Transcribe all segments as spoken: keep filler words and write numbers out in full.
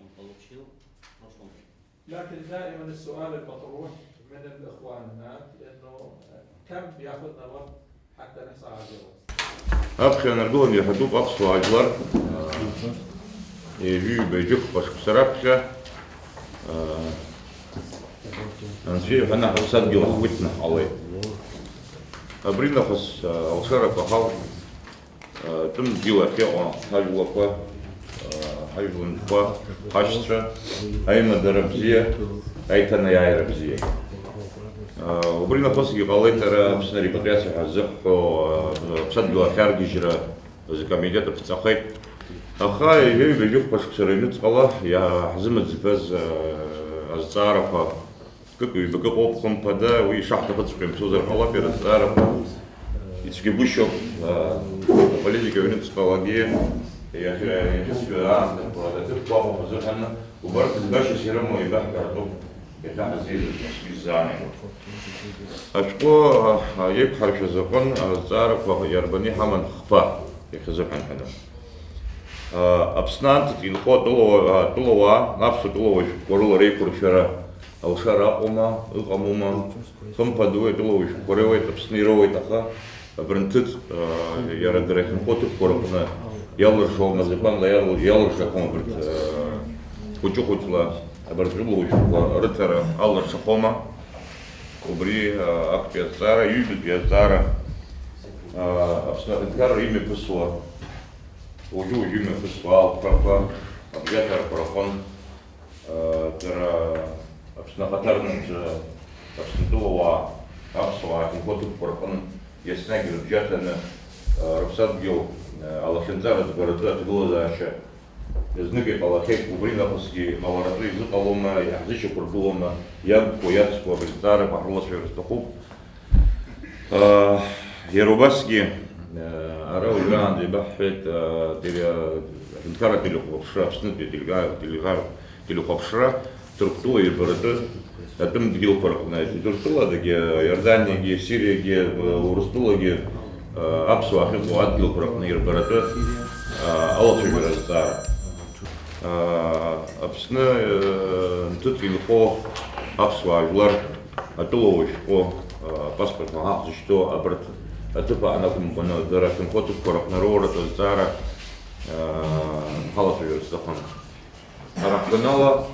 Он получил в прошлом году. لكن دائما السؤال المطروح من الاخوان هناك انه كم ياخذنا الوقت حتى نحصل على الجواز. Аԥхьа инаргыланы иҳәатәуп аԥсуаа жәлар, ҩажәи ҩба џьықәба шықәса раԥхьа, анцәа иҳәаны ҳаԥсадгьыл ахгәы иҭнаҳҟалеит. Абри нахыс алшарақәа ҳауп. Тәым дгьыл ахьыҟоу ҳажәлақәа, ҳажәлантәқәа, ҳашьцәа, аимадара бзиа, аиҭанаиааира бзиа. Убри нахысгьы ҟалеит ара Аԥсны арепатриациа ҳәа ззыҳҳәо, аԥсадгьыл ахьаргьежьра азы акомитет аԥҵахеит. Аха ҩажәи ҩба џьықәба шықәса рыҩныҵҟала иаҳзымыӡбаз азҵаарақәа Кык-ҩбак ыҟоуп, хымԥада, уи ишаҳҭахыҵәҟьо имцозар ҟалап, иара азҵаарақәа ицәгьагәышьоуп, а, аполитика аҩныҵҟалагьы иахьа-, иахьыцәгьоу аамҭақәа рзы гәахәақәа азыҳәан убарҭ ӡбашьас ирымоу еибаҳҳәаратәуп, иахьа ҳазеизыртә мызкы иззаанаго. Ашәҟәы, а, еиқәҳаршәаз аҟын азҵаарақәа иарбаны иҳаман хԥа иахьазыҳәан ҳәаны. А, Аԥсны анҭыҵ инхо атәылауаа, атәылауаа, аԥсуа тәылауаҩ шәҟәқәа рыла реиқәыршәара Алшара аҟоума, ыҟамоума, хымԥада уи атәылауаҩ шәҟәқәа реуеит, Аԥсны ироуеит, аха абырнҭыҵ, а, иара дара ахьынхо аҭыԥқәа рыҟны иалыршома, закәанла иал-, иалыршахом абарҭ, а, хәыҷы-хәыҷла абарҭ атәылауаҩ шәҟәқәа рыҭара алыршахома? Убри, а, актәи азҵаара, ҩбатәи азҵаара, а, Аԥсны аҳәынҭқарра имҩаԥысуа, уажәы-уажәы имҩаԥысуа алԥарақәа, абжьаҭарақәа рҟынтә, Дара Аԥсны ахаҭарнакцәа, Аԥсны атәылауаа, аԥсуаа ахьынхо аҭыԥқәа рҟынтә еснагь рыбжьаҭаны, рыԥсадгьыл алахьынҵа рыӡбаратәы аҭагылазаашьа знык иҟалахьеит, убри нахысгьы иҟаларатәы изыҟалома, иаҳзышьақәыргылома, иагқәоу, иацқәоу абри азҵаарақәа ҳрылацәажәар сҭахуп. Иара убасгьы, ара уажәраанӡа еибаҳҳәеит, аҳәынҭқарратә телехәаԥшра, Аԥснытәи ателега-, телега-, телехәаԥшра Ҭырқәтәыла ирбаратәы атәым дгьылқәа рҟны, Ҭырқәтәыладагьы, Иорданиагьы, Сириагьы, Урыстәылагьы, аԥсуаа ахьыҟоу адгьылқәа рҟны ирбаратәы алацәажәара азҵаара. Аԥсны, э, нҭыҵ инхо аԥсуаа жәлар атәылауаҩ шәҟәы, э, апаспорт ҳәа ҳзышьҭоу абарҭ аҭыԥ аан акәымкәаны, дара ахьынхо аҭыԥқәа рҟны роуратә азҵаара, э, ҳалацәажәар сҭахын. Ҳара ҳганала, э,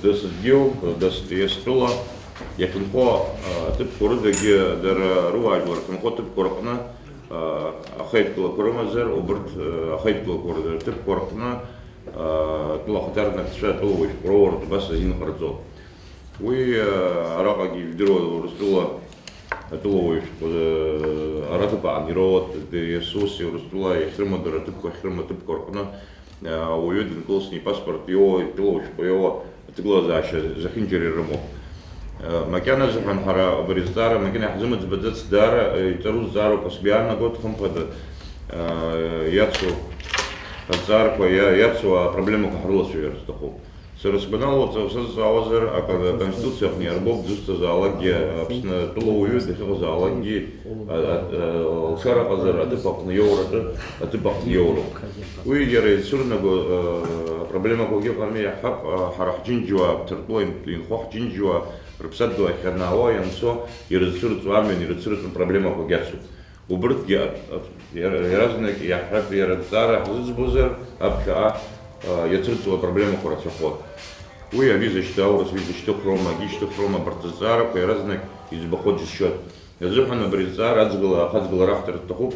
Дасыдгьыл, Дасҭиастәыла иахьынхо, э, аҭыԥқәа рыдагьы дара руаажәлар рхынхо аҭыԥқәа рҟны, э, ахеидкылақәа рымазар, убырҭ, э, ахеидкылақәа рҭыԥқәа рҟны, э, атәыла ахаҭарнакцәа атәылауаҩ шәҟәы роуратә убас азин ҟарҵо. Уи, э, араҟагьы ижәдыруа Урыстәыла атәылауаҩ шәҟәы, э, ара аҭыԥ аан ироуа, д-, д-, ус Урыстәыла иахьрымадара аҭыԥқәа ахьрымоу аҭыԥқәа рҟны Ауаҩы дынкылсны ипаспорт иоуа, итәылоушәҟәы иоуа аҭагылазаашьа зехьынџьара ирымоуп. Макьана азыҳәан ҳара абри азҵаара макьана иаҳзымыӡбаӡац, даара иҵару зҵаароуп ҳәа сгәы иаанагоит, хымԥада, иацу азҵаарақәа иа-, иацу апроблемақәа ҳрылацәажәар сҭахуп. Сара сгәанала, уаҵәы сазҵаауазар, акон-, Аконституциа аҟны иарбоуп дызусҭазаалакгьы, Аԥсны атәылауаҩы дахьыҟазаалакгьы, а, а, а, лшара ҟазар аҭыԥ аҟны иоуратәы, аҭыԥ аҟны иоуроуп. Уи иара изцәырнаго, а, апроблемақәагьы ыҟами, иаҳҳәап, а, ҳара ҳџьынџьуаа, Ҭырқәтәыла инхо ҳџьынџьуаа рыԥсадгьыл ахь ианаауа, ианцо, ирызцәырҵуа амҩан ирыцәырҵуа проблемақәагь ацуп. Убырҭгьы, а, а, иара-, иаразнак иаҳҳәап, иара дҵаара ҳзыӡбозар, аԥхьаҟа, а, иацырҵуа апроблемақәа рацәахоит. Уи ари зышьҭоу аурыс, уи зышьҭыхроума, агьышьҭыхроума, абарҭ азҵаарақәа иаразнак иӡбахо џьысшьоит. Азыҳәан абри азҵаара аӡгыла, ахаҵгыла раҳҭар сҭахуп.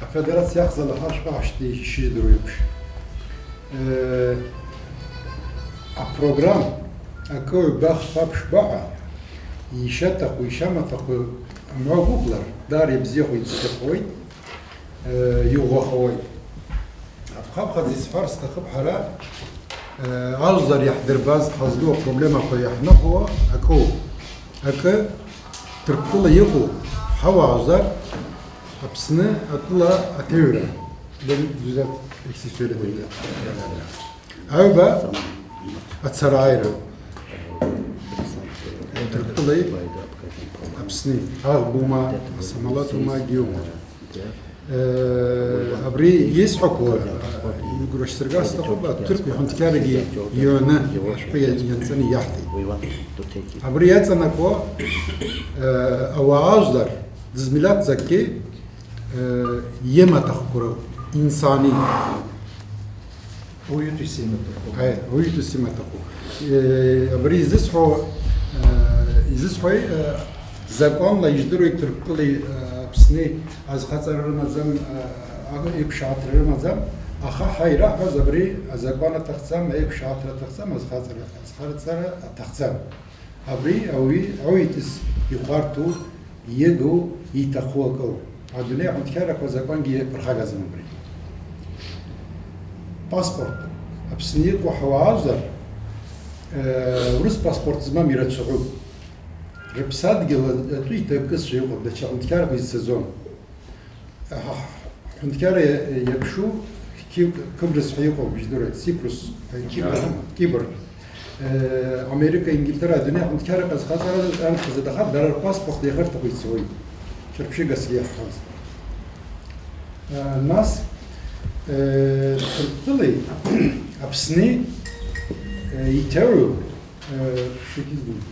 Афедерациа ахьӡала ҳашҟа ҳашьҭеишьыжьдыруеиԥш, э, апрограм акы ҩба хԥа ԥшьба ҳәа ишьаҭаху, ишьамаҭәахәу амҩа уқәлар, даара ибзиахоит, ицәгьахоит, э, иӷәӷәахауеит. Аԥхамхаӡа исҳәар сҭахуп ҳара, э, ажәлар иаҳдырбаз, ҳазду апроблемақәа иаҳныҳәо акоуп. Акы Ҭырқәтәыла иҟоу ҳауаажәлар Аԥсны атәыла аҭыҩра. Аҩба ацарааира. Ҭырқәтәылеи Аԥсни. Аӷбума, асамалаҭума, агьиума. Э, абри исҳәақәо, Игәра сыргар сҭахуп, аҭырқәа иҳәынҭқаррагьы иҩны ашәҟәы ианҵаны иаҳҭеит. Абри иаҵанакуа, э, ауаа ажәлар, дызмилаҭ закгьы, э, имаҭәахәқәа роуп, инсани. Уаҩытәыҩса имаҭәахәқәа. Аи, уаҩытәыҩса имаҭәахәқәа. Э, абри изысҳәо, э, изысҳәои, э, Законла ижәдыруеит Ҭырқәтәылеи, э, Аԥсни азхаҵара рымаӡам, э, а-, еиқәшаҳаҭра рымаӡам, аха ҳа ираҳҳәаз абри азакәан аҭахӡам, аиқәшаҳаҭра аҭахӡам, азхаҵара, азхаҵара аҭахӡам. Абри ауаҩы, ауаҩытәыҩса ихәарҭоу, игу, иҭаху акоуп. Адунеи аҳәынҭқаррақәа азакәангьы иаԥырхагаӡам абри. Паспорт Аԥсны иҟоу ҳауаажәлар, э, урыс паспорт змам ирацәаҩуп. Рыԥсадгьыл атәы иҭакызшәа иҟоуп, даҽа ҳәынҭқаррақәа изцаӡом. Аҳ-, ҳәынҭқарра иа-, иаԥшу Киб-, Кыбрыс ҳәа иҟоуп, ижәдыруеит, Сипрус, э, Кибр, Кибр. Э, Америка, Ингилтера, адунеи аҳәынҭқарра азхаҵара арҭ азы дахар, дара рпаспорт иахырҭахо ицоит. Ҽырԥшьыгасгьы иаҳҳәаз. Э, нас, э, Ҭырқәтәылеи Аԥсни, э, иҭаҩу, э, шәгьызгоит.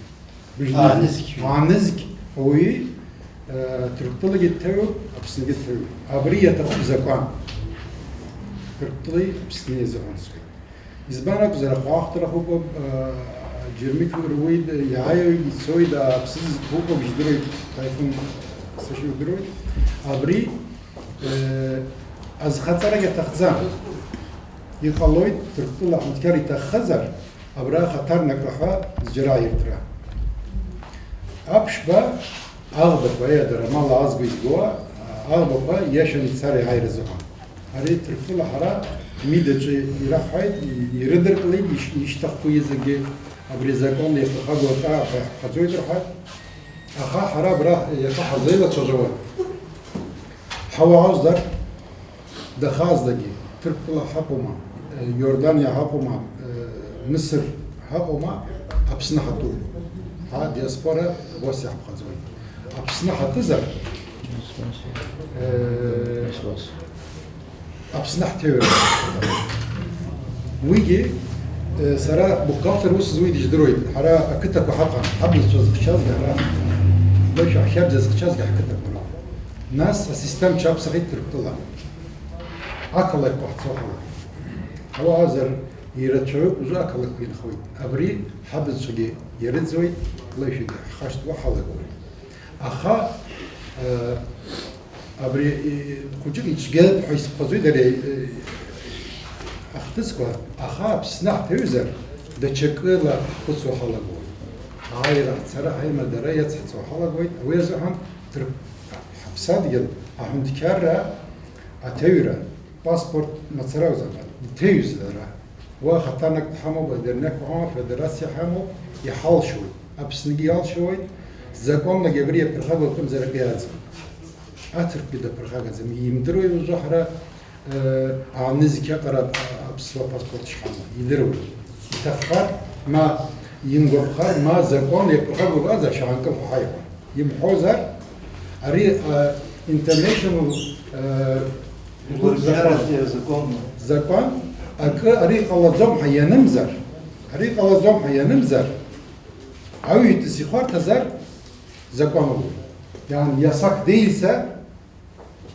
Быжьны. Аанызқь. Аанызқь ауаҩы, э, Ҭырқәтәылагьы дҭаҩуп, Аԥсныгьы дҭаҩуп. Абри иаҭахуп закәан. Ҭырқәтәылеи Аԥсни иазыҟамҵоит. Избан акәзар, ахәаахәҭра хәыҟоуп, э, џьармыкьуа руеит, иааиуеит, ицоит, аԥсыӡ зқәыхәоуп, ижәдыруеит, Таифун сашьа удыруеит. Абри, э, азхаҵарагь аҭахӡам. Иҟалоит, Ҭырқәтәыла аҳәынҭқар иҭаххазар, абра ахаҭарнакра ҳәа зџьара аиртра. Аԥшьба аӷбақәа, аиадара амал аазго изгоа, аӷбақәа иашан ицара иааира азыҳәан. Ари Ҭырқәтәыла ҳара Мидаҿы ираҳҳәеит, ирыдыркылеит, иш-, ишьҭахқәа иҵегьы абри азакон иахырхагоу аҿар ҳәа иаҳԥхьаӡоит рҳәеит. Аха ҳара абра иаха ҳазеилацәажәауа ҳауаажәлар дахазлагьы, Ҭырқәтәыла ҳаҟоума, Иорданиа ҳаҟоума, Мысыр ҳаҟоума, Аԥсны ҳатәуп. Ҳа диаспора убас иаҳԥхьаӡоит. Аԥсны ҳатәызар, э, Аԥсны ҳҭыҩра. Уигьы, э, сара бухгалтер ус зуит ижәдыруеит, ҳара ақыҭақәа ҳаҟан, ҳабызцәа зыхьчазгьы ҳара, ҳбаҩцәа ҳхьабза зыхьчазгьы ҳқыҭақәа роуп. Нас асистем ҽаԥсахит Ҭырқәтәыла. Ақалақьқәа ҳцо ҳалагеит. Ауаазар ирацәаҩуп, уажәы ақалақьқәа инхоит. Абри ҳабызцәагьы ирыӡуеит, леишәагьы ҳхашҭуа ҳалагоит. Аха, э, абри, э, хәыҷык ицәгьоуп ҳәа исыԥхьаӡоит ари, э, ахҭысқәа, аха Аԥсны ҳҭаҩзар, даҽакыла ҳхәыцуа ҳалагоит. Ааира, ҳцара, ҳаимадара иацҳҵо ҳалагоит, уи азыҳәан Ҭырқә-, ҳаԥсадгьыл аҳәынҭқарра аҭаҩра, паспорт мацара акәӡам, иҭаҩыз дара. Уа хаҭанак дҳамоуп, адернеқәа ҳамоуп, афедерациа ҳамоуп, иҳалшоит. Аԥсныгьы иалшоит, законлагьы абри иаԥырхагоу акымзар акы иаӡам. Аҭырқәгьы даԥырхагаӡам. Имдыруеи уажәы ҳара, э, аанызқь аҟара, а, аԥсуа паспорт шҳамоу? Идыруеит. Иҭаххар, ма имгәаԥхар, ма закон иаԥырхагоу ыҟазар, шәаанкыл ҳәа ҳаиҳәон. Имҳәозар, ари, а, international, а, Гәырџьаратәи азакәанқәа. Закәан, акы, ари ҟалаӡом ҳәа ианымзар, ари ҟалаӡом ҳәа ианымзар, аҩитәыс ихәарҭазар, закәан ауп. Иан иасак деиса,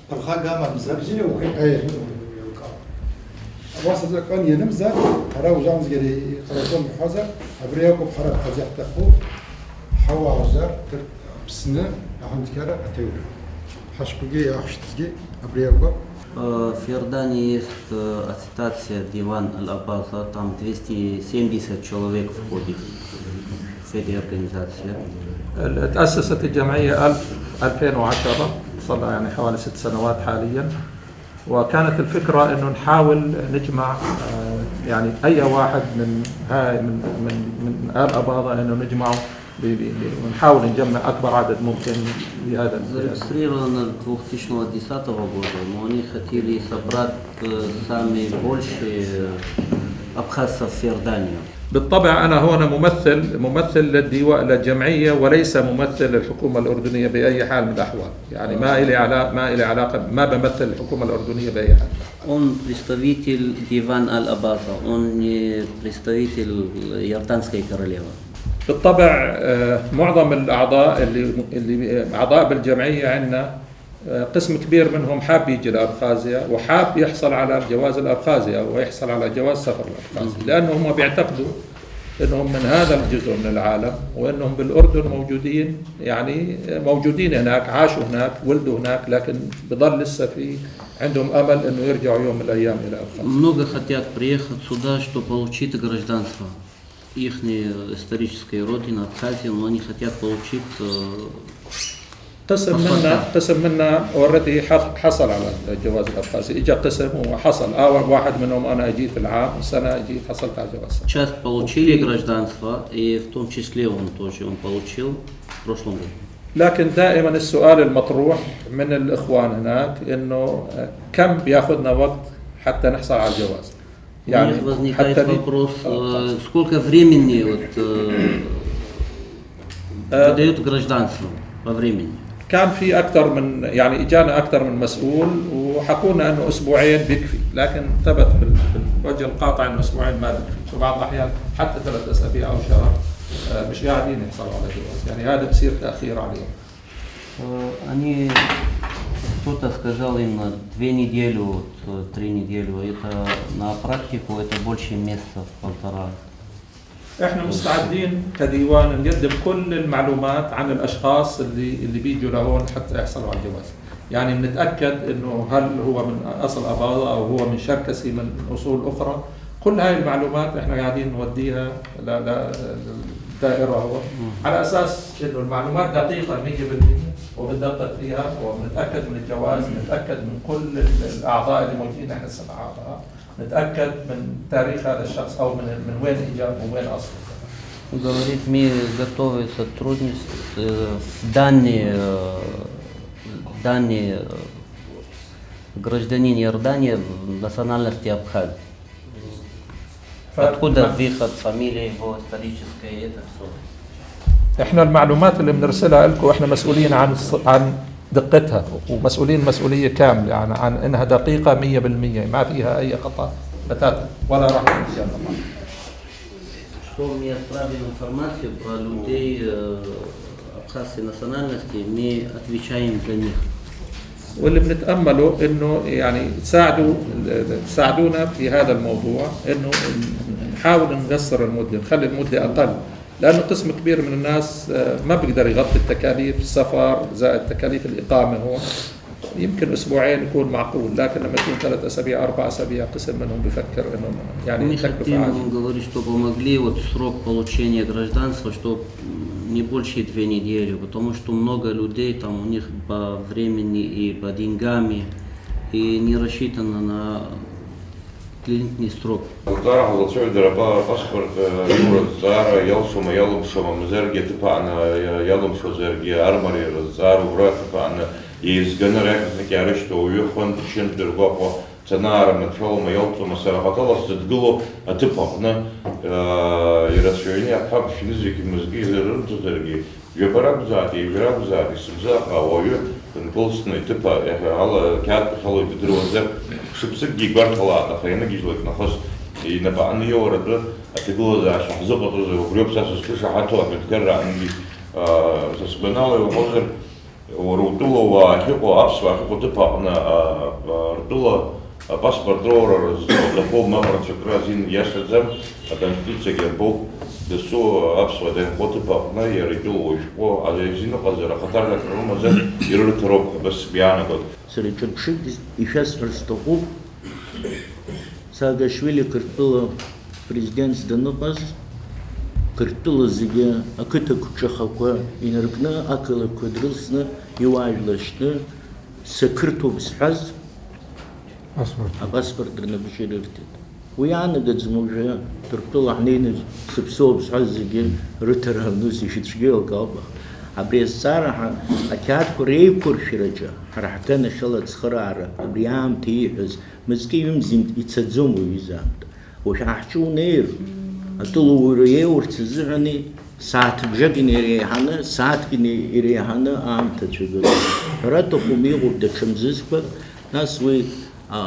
Ԥырхага амамзар. Э. Уаса закон ианымзар, ҳара ужанзгьы иҟалаӡом ҳәазар, абри акәуп ҳара ҳхазы ҳҭаху, ҳауаажәлар, Ҭыр-, Аԥсны аҳәынҭқарра аҭыҩра. Ҳашәҟәгьы иаҳшьҭызгьы абри акәуп. Э, в Иордании есть, э, ассоциация Диван Аль-Абаза, там двести семьдесят человек входит в эти организации. تأسست الجمعية ألف، ألفين وعشرة، صار لها يعني حوالي ست سنوات حاليا. وكانت الفكرة إنه نحاول نجمع، آه، يعني أي واحد من هاي، من، من، من آل أباضة، إنه نجمعه ب-، ب-، ب-، ونحاول نجمع أكبر عدد ممكن لهذا ال-. Зарегистрировано двухтысячного десятого года, но они хотели собрать, э, самые большие, э, абхазцев в Иорданию. بالطبع أنا هنا ممثل، ممثل للديوا-، للجمعية، وليس ممثل للحكومة الأردنية بأي حال من الأحوال. يعني ما إلي علا-، ما إلي علاقة، ما بمثل الحكومة الأردنية بأي حال. Он представитель Диван Аль-Абаза, он не представитель Иорданской королевы. بالطبع، آه، معظم الأعضاء اللي، اللي، آه، أعضاء بالجمعية عندنا، آه، قسم كبير منهم حاب يجي لأبخازيا وحاب يحصل على الجواز الأبخازي أو يحصل على جواز سفر الأبخازي، لأنه هم بيعتقدوا إنهم من هذا الجزء من العالم، وإنهم بالأردن موجودين، يعني موجودين هناك، عاشوا هناك، ولدوا هناك، لكن بضل لسه في عندهم أمل إنه يرجعوا يوم من الأيام إلى أبخازيا. Много хотят приехать сюда, чтобы получить гражданство. Ихняя историческая родина Абхазия, но они хотят получить, э, قسم منا، паспорта. قسم منا اوريدي حصل على الجواز الابخازي، اجى قسم وحصل. آه، واحد منهم انا اجيت العام، السنه اجيت حصلت على جواز. Часть получили гражданство, и в том числе он тоже, он получил в прошлом году. لكن دائما السؤال المطروح من الاخوان هناك انه كم بياخذنا وقت حتى نحصل على الجواز. У них возникает вопрос, э, сколько времени вот, э, выдают гражданство по времени. كان في اكثر من، يعني، اجانا اكثر من مسؤول وحكونا انه اسبوعين بيكفي، لكن ثبت بال-، بالوجه القاطع انه اسبوعين ما بيكفي، وبعض الاحيان حتى ثلاث اسابيع او شهر، آه، مش قاعدين يحصلوا على جواز، يعني هذا بصير تاخير عليهم. Э, они, кто-то сказал им, э, две недели, вот, э, три недели. Это на практику, это больше месяца, полтора. احنا مستعدين كديوان نقدم كل المعلومات عن الاشخاص اللي، اللي بيجوا لهون حتى يحصلوا على الجواز. يعني بنتاكد انه هل هو من اصل اباضه او هو من شركسي من اصول اخرى. كل هاي المعلومات احنا قاعدين نوديها ل-، ل-، للدائره هو، على اساس انه المعلومات دقيقه مية بالمية، وبندقق فيها وبنتاكد من الجواز، نتاكد من كل ال-، الاعضاء اللي موجودين، احنا السبع اعضاء، نتاكد من تاريخ هذا الشخص او من، من وين اجى، من وين اصله. Говорит, мы готовы сотрудничать, э, в данный, э, данный, э, гражданин Иордании, национальности абхаз. Откуда выход, фамилия его историческая, это всё. احنا المعلومات اللي بنرسلها لكم احنا مسؤولين عن الص-، عن دقتها، ومسؤولين مسؤولية كاملة عن، عن انها دقيقة مية بالمية، ما فيها اي خطأ بتاتا، ولا راح فيها خطأ. Что мне отправили информацию про людей, э, абхазской национальности, мы отвечаем за них. واللي بنتأمله إنه، يعني، تساعدوا، تساعدونا في هذا الموضوع، إنه نحاول نقصر المدة، نخلي المدة أقل، لأنه قسم كبير من الناس، آه، ما بيقدر يغطي التكاليف، السفر زائد تكاليف الإقامة هون. يمكن أسبوعين يكون معقول، لكن لما يكون ثلاث أسابيع، أربع أسابيع، قسم منهم بيفكر إنه، يعني، Мы تكلفة хотим, عالية. Он говорит, что помогли, вот срок получения гражданства, что, м, не больше две недели, потому что много людей там у них по времени и по деньгами, и не рассчитано на длительный срок. Лара лацәажәара апаспорт, э, иура зҵаара иалшома, иалымшома, мамзаргьы аҭыԥ аҟны, э, иалымшозаргьы, армариара зҵаара ура аҭыԥ аҟны еизганы рахь знык иаарышьҭуа уаҩы хынтә-ԥшьынтә дыргәаҟуа цанаара мацәалома, иалҵуама, сара хаҭала сзыдгыло аҭыԥ аҟны, э, ирацәаҩны иаҳҳәап, шәнызқь мызкы ирымҭозаргьы, Жәаба ракәзааит, ҩажәа ракәзааит, исымзар, аха ауаҩы дынкылсны иҭыԥ иаҳәа ала ақьаад ԥхьалоит идыруазар, шықәсыкгьы игәарҭалааит, аха ианыгьежьлак нахыс инапаҟны иоуратәы аҭагылазаашьа ҳзыҟаҵозар, убриоуп са сызқәышаҳаҭу аҳәынҭқарра аҟынгьы, аа, са сгәанала иуҳәозар, уара утәыла уаа ахьыҟоу, аԥсуаа ахьыҟоу аҭыԥ аҟны, аа, ртәыла Апаспорт роура рзы апротокол мап рацәакра азин иашаӡам, аконституциагьы арбоуп, дасу аԥсуа данхо аҭыԥ аҟны иара итәыла уажәхәо азиныҟазар ахаҭарнакра рымазар ирырҭароуп ҳәа абас сгәы иаанагоит. Сара ҿырԥшык ишәасҳәар сҭахуп, Саакашвили Қырҭтәыла президентс даныҟаз, Қырҭтәыла зегьы ақыҭа қәҿахақәа инаркны, ақалақьқәа дрылсны, иуаажәлар шьны, сақырҭуп зҳәаз, Апаспорт. Апаспорт рнапаҿы ирырҭеит. Уи иаанагаӡом уажәы Ҭырқәтәыла ҳнеины сыԥсоуп зҳәаз зегьы рыҭара аҩныс ишәыцәгьоу акы ауп, аха абри азҵаара ҳа-, ақьаадқәа реиқәыршәараҿы ҳара ҳганахьала ацхыраара абри аамҭа ииҳәаз мызкы ҩымзи ицаӡом уаҩы изы аамҭа. Уажә ҳа ҳҿы унеир, Атәылауаҩра иеиурц азыҳәан сааҭыбжак инеиреиҳаны, сааҭк инеиреиҳаны аамҭа цәгьоуп. Ҳәара аҭахума, иҟоуп даҽа мзызқәак, нас уи, а,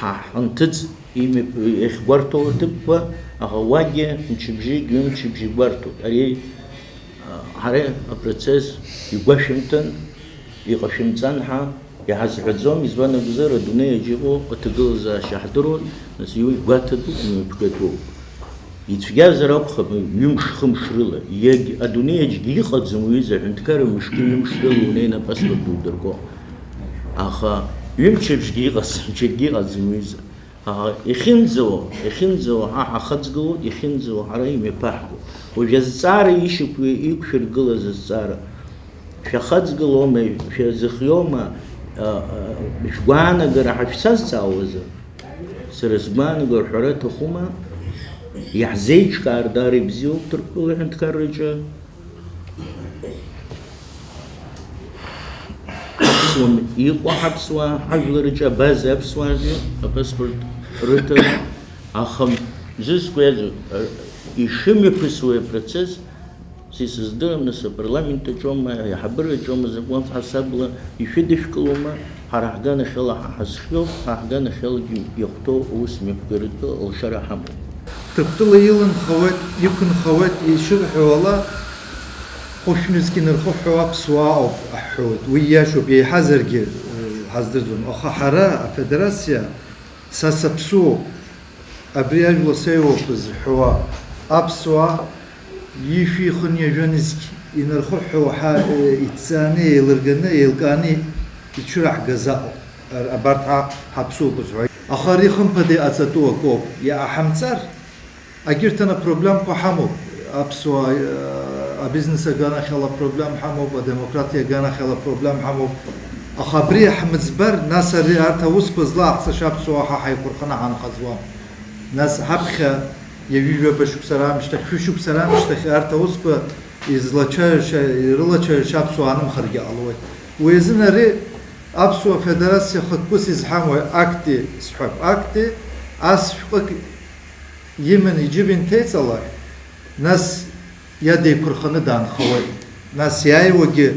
ҳа ҳанҭыҵ имҩаԥ-, иахьгәарҭо аҭыԥқәа, аха уагьы мчыбжьык, ҩымчыбжьык гәарҭоит. Ари, а, ҳара апроцесс игәашәымҭан, иҟашәымҵан ҳәа иҳазҳәаӡом, избан акәзар, адунеи аҿы иҟоу аҭагылазаашьа ҳдыруан, нас уи гәаҭатәуп, мҩаԥгатәуп. Ицәгьазар акәхап, ҩымш-хымш рыла, иагь-, адунеи аҿгьы иҟаӡам уи изы, аҳәынҭқарра мышкы ҩымш рыла унеины апаспорт удырго. Аха ҩымчыбжьгьы иҟаӡам, џьаргьы иҟаӡам уи изы. Аха иахьынӡауа, иахьынӡауа ҳа ҳахыҵгылоит, иахьынӡауа ҳара имҩаԥаҳго. Уажә азҵаара ишьақәи иқәшәыргылаз азҵаара. Шәахаҵгылома, шәазыхиома, а, а, шәгәаанагара ҳашәзазҵаауазар? Сара сгәаанагара ҳәара аҭахума, иаҳзеиҿкаар даара ибзиоуп Ҭырқәтәыла аҳәынҭқарраҿы. Аԥсуа, иҟоу ҳаԥсуаа, ҳажәларраҿы абаза аԥсуаа рзы апаспорт рыҭара, аха зызкуа иаҵоу, ишымҩаԥысуа апроцесс, са исыздырам, нас апарламент аҿоума, аиҳабыра аҿоума, закәанк ҳасабла ишәыдышәкылома, ҳара ҳганахьала ҳа ҳазхиоуп, ҳа ҳганахьалагьы иахәҭоу аус мҩаԥгаратәы алшара ҳамоуп. Ҭырқәтәыла илынхауеит, иқәынхауеит, ишырҳәо ала, хәышәнызқь инархыҳәҳәо аԥсуаа ауп ҳҳәоит. Уи иашоуп, еиҳазаргьы, э, ҳаздырӡом. Аха ҳара, афедерациа, са саԥсуоуп, абри ажәла сеиуоуп зҳәауа аԥсуаа, ишәи ихыни жәанызқь инархыҳәҳәауа ҳа, э, иҭҵааны, еилырганы, еилкааны ицәыраҳгаз аҟоуп, ар-, абарҭ ҳа, ҳаԥсуоуп зҳәо. Аха ари хымԥада иҟаҵатәу акоуп. Иааҳамҵар, агьырҭ апроблемқәа ҳамоуп. Аԥсуа, э, абизнес аганахьала апроблем ҳамоуп, адемократиа аганахьала апроблем ҳамоуп. Аха абри ҳмыӡбар, нас ари арҭ аусқәа злаҟаҳҵаша аԥсуаа ҳа ҳаиқәырханы ҳанхаӡуам. Нас ҳаԥхьа ҩажәа шықәса раамышьҭахь, шәышықәса раамышьҭахь арҭ аусқәа излацәажәаша, ирылацәажәаша аԥсуаа анымхаргьы ҟалоит. Уи азын ари аԥсуа федерациа хықәкыс изҳамои акти, сҳәап, акти, ас шәҟәык иман иџьыба инҭеиҵалак, нас иадеиқәырханы даанхауеит. Нас иааиуагьы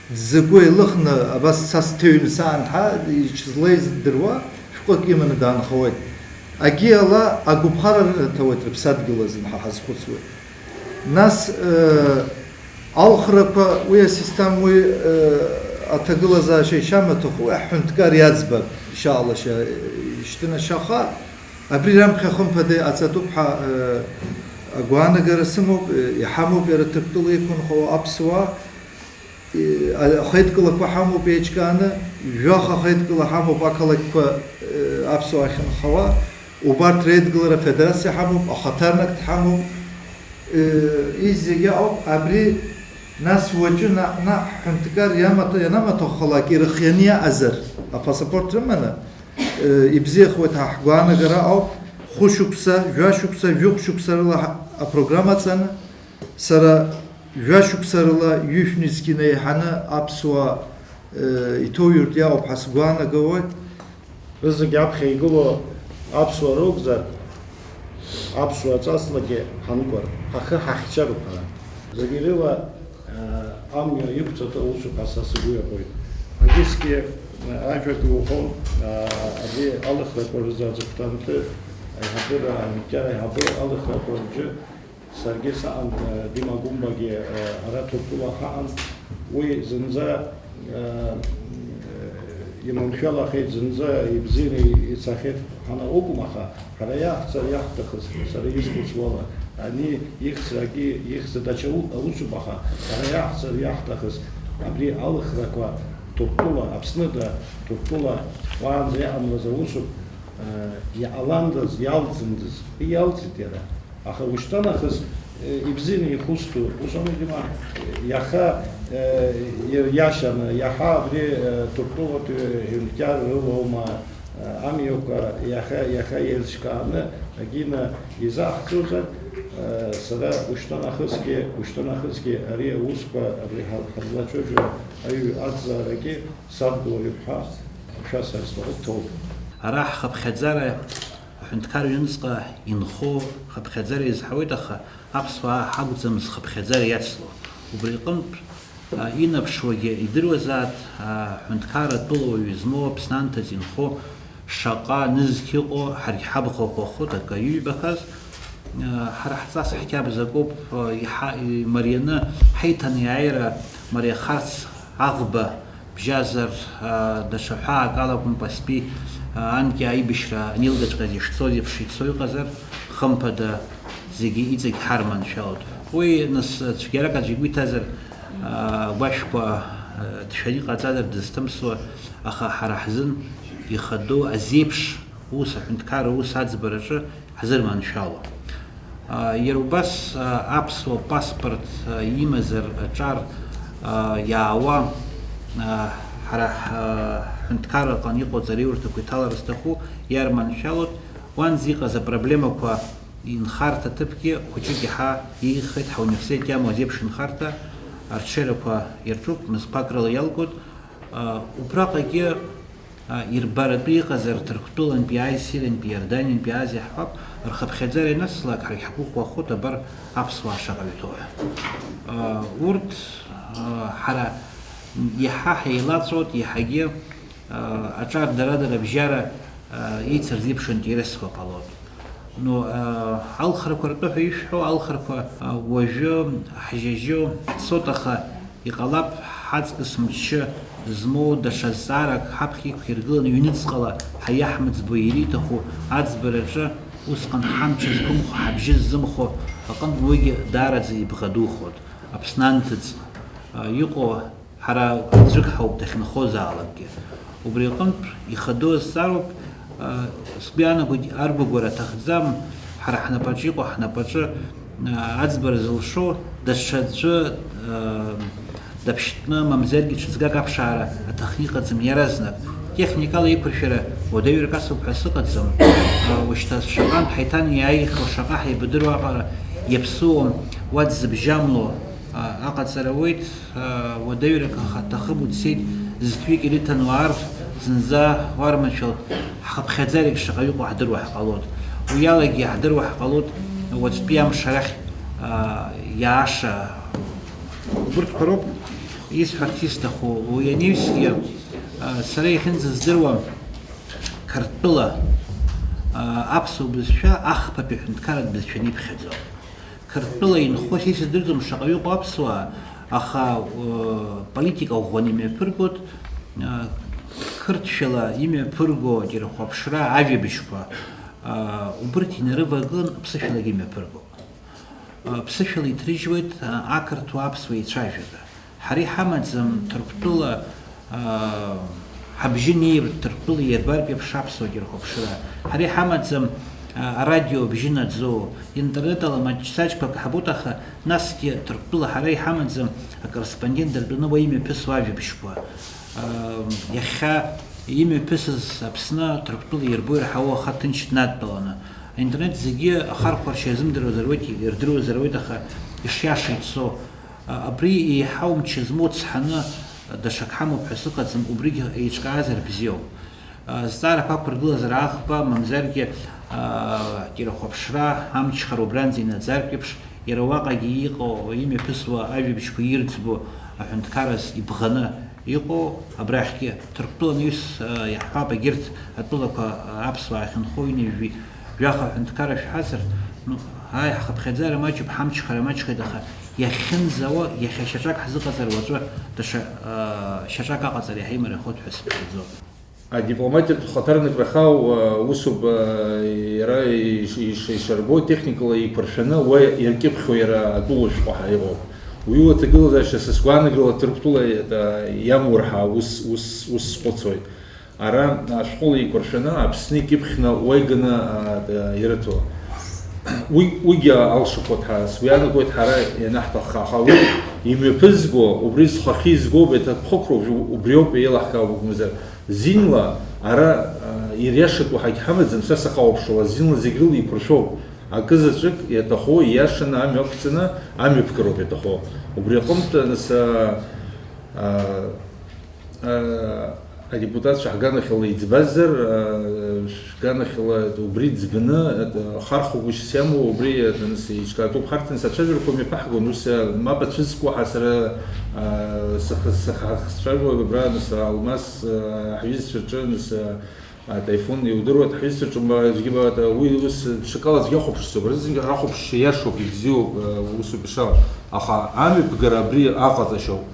дзакәу еилыхны, абас цас дҭыҩны саанҳа, иҽызлеиз ддыруа, шәҟәык иманы даанхауеит. Агьиала агәаԥхара рыҭауеит рыԥсадгьыл азын ҳа ҳазхәыцуеит. Нас, э, алхрақәа, уи асистема, уи, э, аҭагылазаашьа ишамаҭәахә, уи аҳәынҭқар иаӡбап, ишаалашьа, ишьҭынашьаха, абри раԥхьа хымԥада иҟаҵатәуп ҳәа, э, агәаанагара сымоуп, э, иҳамоуп иара Ҭырқәтәыла иқәынхауа аԥсуаа, э, ахеидкылақәа ҳамоуп еиҿкааны, жәаха ахеидкыла ҳамоуп ақалақьқәа, э, аԥсуаа ахьынхауа, убарҭ реидгылара афедерациа ҳамоуп, ахаҭарнак дҳамоуп, э, изегьы ауп, абри нас уаҵәы наҟ-, наҟ ҳҳәынҭқар иамаҭа-, ианамаҭәахалак ирыхианы иаҟазар, апасапорт рыманы, э, ибзиахоит ҳәа ҳгәаанагара ауп, хәышықәса, жәашықәса, жәохә шықәса рыла ҳа-, апрограмма аҵаны, сара жәашықәса рыла ҩышә нызқь инеиҳаны аԥсуаа, э, иҭоу иуртә иаауп ҳәа сгәаанагауеит. Рызегь аԥхьа игылоу аԥсуаа ракәзар, аԥсуа ҵаслагьы ҳанықәыр, ҳахы ҳахьчароуп ҳара. Зегь рыла, э, амҩа иқәҵатәу усуп ҳәа са сгәы иабоит. Агьысгьы, э, ажәак иуҳәон, э, абри алыхрақәа рзы аҵыхәтәантәи аиҳабыра, аҳәынҭқар аиҳабыра алыхрақәа рҿы Саргьы саҟан, э, Дима Гәымбагьы, э, ара Ҭырқәтәыла ҳаҟан. Уи зынӡа, э, иманшәалахеит, зынӡа ибзианы ицахьеит ҳәа акәым, аха ҳара иаҳцар иаҳҭахыз, сара исхәыцуала, ани ихьӡ, ак ихьӡ даҽа у-, усуп, аха ҳара иаҳцар иаҳҭахыз абри алхрақәа Ҭырқәтәыла, Аԥсныда, Ҭырқәтәыла уаанӡа иҟамлаз аусуп, э, иҟаландаз, иалҵындаз, иалҵит иара. Аха ушьҭа нахыс, э, ибзианы ихәыцтәу, ус аума, Дима, иаха, э, иа-, иашаны, иаҳа абри, э, Ҭырқәтәылатәи ҳәынҭқар рылоума, э, амҩақәа иаха, иаха еизшкааны, агьина изаҳҵозар, э, сара ушьҭа нахысгьы, ушьҭа нахысгьы ари аусқәа, абри ҳа-, ҳазлацәажәо аҩ-, аҭҵаарагьы садгылоит ҳәа шәасҳәар сҭахуп, ҭоуп. Ара ҳхыԥхьаӡара Ҳәынҭқар ҩныҵҟа инхо хыԥхьаӡара иазҳауеит, аха аԥсуаа ҳакәӡам зхыԥхьаӡара иацло. Убри аҟынтә, а, инаԥшуагьы идыруазааит, а, ҳәынҭқарра атәылауаҩ измоу Аԥсны анҭыҵ инхо шаҟа нызқь ыҟоу ҳаргь ҳабӷақәа хәыҭ акы иҩбахаз, а, ҳара ҳҵас ҳқьабз акоуп, а, иҳа-, имарианы ҳаиҭанеиааира мариахарц аӷба бжьазар, а, даҽа ҳәаак ала Кәымпастәи, а, анкьа аибашьра анилгаҵәҟьаз ишцоз еиԥш ицо иҟазар, хымԥада, зегьы иҵегь ҳарманшәалоит. Уи, нас, цәгьарак аӡә игәы иҭазар, а, агәашәқәа, а, ҭшәаны иҟаҵазар дызҭымсуа, аха ҳара ҳзын ихадоу азеиԥш ус, аҳәынҭқарра ус аӡбараҿы ҳзырманшәало. А, иара убас, а, аԥсуа паспорт, а, имазар аҿар, а, иаауа, а, ҳара ҳ-, ҳҳәынҭқарраҟны иҟоу аҵараиурҭақәа иҭалар зҭаху иарманшәалоит. Уанӡа иҟаз апроблемақәа инхарҭа ҭыԥгьы хәыҷык иаҳа еиӷьхеит, ҳауниверситет иамоу азеиԥш инхарҭа арҽеирақәа ирҿуп, мызқәак рыла иалгоит. А, убраҟагьы, а, ирбаратәы иҟазар, Ҭырқәтәылантәи, Аиссирантәи, Иорданиантәи, Азиа ҳҳәап, рхыԥхьаӡара ианыцлак, ҳаргь ҳгәы ӷәӷәахоит, абар аԥсуаа шаҟаҩ ҭоу ҳәа. А, урҭ, а, ҳара иаҳа ҳеилаҵәоит, иаҳагьы, а, аҿар дара-дара абжьара, а, еицырзеиԥшу интересқәа ҟалоит. Ну, а, алхрақәа ртәы ҳәа ишәҳәо, алхрақәа, а, уажәы ҳжьажьо ҳцоит, аха иҟалап, ҳаҵкыс мчы змоу даҽа зҵаарак ҳаԥхьа иқәиргыланы, ҩныҵҟала ҳаиаҳмыӡбо ириҭаху аӡбараҿы, усҟан ҳамч зқәымхо, ҳабжьы ззымхо аҟынтә уигьы даараӡа ибӷадухоит. Аԥсны анҭыҵ, а, иҟоу ҳара аӡәык ҳауп дахьынхозаалакгьы. Убри аҟынтә ихадоу азҵаароуп, а, сгәы иаанагоит, аргәагәара аҭахӡам, ҳара ҳнапаҿы иҟоу, ҳнапаҿы, а, аӡбара зылшо даҽаӡәы, а, даԥшьтәны, мамзаргьы ҽыҵгак аԥшаара аҭахны иҟаӡам иаразнак. Техникала иқәыршәара уадаҩрак асуп ҳәа сыҟаӡам. А, ушьҭа шаҟантә ҳаиҭанеиааихьоу, шаҟа ҳаибадыруа аҟара иаԥсуам, уа дзыбжьамло, а, аҟаҵара ауеит. Уадаҩрак аха аҭахым уцеит, зқьҩык ирыҭан уаарф, зынӡа уарманшәалт, ҳхыԥхьаӡарагь шаҟаҩ ыҟоу ҳдыруа ҳҟалоит. Уи алагьы иаҳдыруа ҳҟалоит уаҵәтәи амш арахь, а, иааша. Убырҭқәа роуп исҳәарц исҭаху. Уи анаҩсгьы, а, сара иахьынӡаздыруа Қырҭтәыла, а, аԥсуа бызшәа ахԥатәи аҳәынҭқарратә бызшәа иԥхьаӡо. Қырҭтәыла инхо са исыздырӡом шаҟаҩы ыҟоу аԥсуаа, аха, э, политика ӷәӷәаны имҩаԥыргоит, э, қырҭшәала имҩаԥырго џьара хәаԥшра ажәабжьқәа, э, убырҭ инарывагылан ԥсышәалагьы имҩаԥыргоуп. Э, ԥсышәала иҭрыжьуеит, э, ақырҭуа аԥсуа еицәажәага. Ҳара иҳамаӡам Ҭырқәтәыла, аа, ҳабжьы неиртә Ҭырқәтәыла иарбартә еиԥш аԥсуа џьархәаԥшра. Ҳара иҳамаӡам, аа, арадио абжьы наӡо, интернет ала маҷ-саҷқәак ҳабоит, аха насгьы Ҭырқәтәыла ҳара иҳамаӡам акорреспондент дыртәаны уа имҩаԥысуа ажәабжьқәа. Аа, иахьа имҩаԥысыз Аԥсны Ҭырқәтәыла ирбо ирҳау аха ҭынч днадтәаланы. Аинтернет зегьы ахархәаршьа иазымдыруазар ауеит, ирдыруазар ауеит, аха ишиаша ицо. А, абри еиҳау мчы змоу цҳаны, а, даҽак ҳамоуп ҳәа сыҟаӡам, убригь еиҿкаазар бзиоуп. А, зҵаарақәа ақәыргылазар аӷба, мамзаргьы, а, џьара хәаԥшра, амчхара убранӡа инаӡартә еиԥш, иара уаҟагьы иҟоу, имҩаԥысуа ажәабжьқәа ирӡбо аҳәынҭқараз ибӷаны иҟоу, абрахьгьы Ҭырқәтәыла анаҩс, а, иаҳҳәап, егьырҭ атәылақәа, а, аԥсуаа ахьынхо ҩынҩажәи жәаха аҳәынҭқарра шәҳәазар, ну, ааи, ҳхыԥхьаӡара маҷуп, ҳамчхара маҷхеит, аха иахьынӡауа, иахьа шьаҿак ҳзыҟаҵар, уаҵәы даҽа, а, шьаҿак аҟаҵара иаҳа имариахоит ҳәа сыԥхьаӡоит. Адипломатиатә хаҭарнакра хаау, а, усуп, а, иара иш-, иш-, ишарбо, техникала еиқәыршәаны, уа иаркьыԥхьуа иара атәыла шәҟәы ҳәа иҟоуп. Уи уаҭагылазаашьа са сгәаанагала Ҭырқәтәыла, а, иамур ҳәа ус, ус, ус схәыцуеит. Ара ашәҟәыла еиқәыршәаны, Аԥсны икьыԥхьны уа иганы, а, ирыҭо. Уи, уигьы алшахоит ҳара, сгәы иаанагоит ҳара ианаҳҭахха, аха уи имҩаԥызго, убри зхахьы изго, убри аҭакԥхықәра убри, убриоуп еилаҳкаауа, акәымзар, зинла ара, а, ириашатәу ҳагьҳамаӡам, са сахьауаԥшуа, зинла зегь рыла еиқәыршәоуп. Акы заҵәык иаҭаху ииашаны амҩа ақәҵаны амҩаԥгароуп иаҭаху. Убри аҟынтә, нас, а, а, а, Адепутатцәа ҳганахьала иӡбазар, а, шәганахьала убри ӡбны, а, хархәагәышьас иамоу убри, а, нас еиҿкаатәуп. Ҳарҭ нас ацәажәарақәа мҩаԥаҳгон, ус, а, мап ацәызкуа ҳа сара, а, саха-, саха-, сцәажәо абра, нас, а, Алмас, а, ҳҩызцәа рҿы, нас, а, а, Таифун, иудыруеит, ҳҩызцәа рҿы, ма, аӡәгьы ма, а, уи ус ҽакала аӡәгьы ахәаԥшӡом. Абра зегьы ахәаԥшцәа иашоуп, ибзиоуп, а, усоуп ишыҟоу. Аха амҩаԥгара абри аҟаҵашьоуп.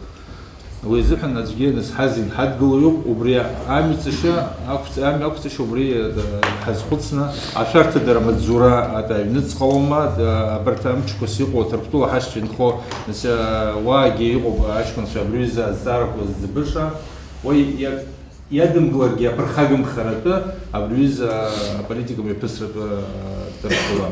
Уи азыҳәан аӡәгьы нас ҳазин ҳадгылоуп, убри амҩаҵашьа ақәҵ-, амҩа ақәҵашьа убри, э, ҳазхәыцны, ашәарҭадара амаҵзура ада аҩныҵҟалома, да, абарҭ амчқәас иҟоу Ҭырқәтәыла ҳашьцәа инхо, нас, э, уаагьы иҟоуп аҷкәынцәа абри аҩыза азҵаарақәа зӡбыша, уи иа-, иадымгыларгьы аԥырхагамхаратәы абри аҩыза аполитика мҩаԥысратәы, э, Ҭырқәтәыла.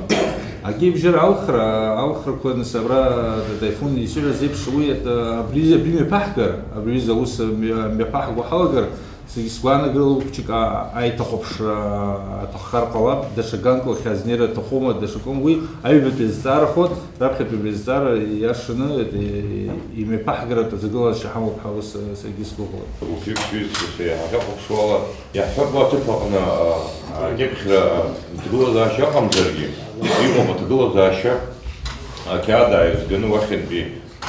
Акгьы ибжьыр алхра, алхрақәа, нас, абра Таифун исыҳәаз еиԥш, уи, э, абри, абри мҩаԥаҳгар, абри аҩыза аус мҩа-, мҩаԥаҳго ҳалагар, сгьы сгәаанагарала хәыҷык а-, аиҭахәаԥшра аҭаххар ҟалап, даҽа ганкла хьаа азнеира аҭахума, даҽакы, уи аҩбатәи азҵаарахоит, раԥхьатәи абри азҵаара иашаны, э, имҩаԥаҳгаратә аҭагылазаашьа ҳамоуп ҳәа ус, э, саргьы сгәыӷуеит. Уфҩык шәҩызцәа еиҳа ҳахьахәаԥшуала, иаҳҳәап, уа аҭыԥ аҟны, а, акьыԥхьра ҭагылазаашьа ыҟамзаргьы, иҟоуп аҭагылазаашьа, ақьаад ааизганы уахьынтәи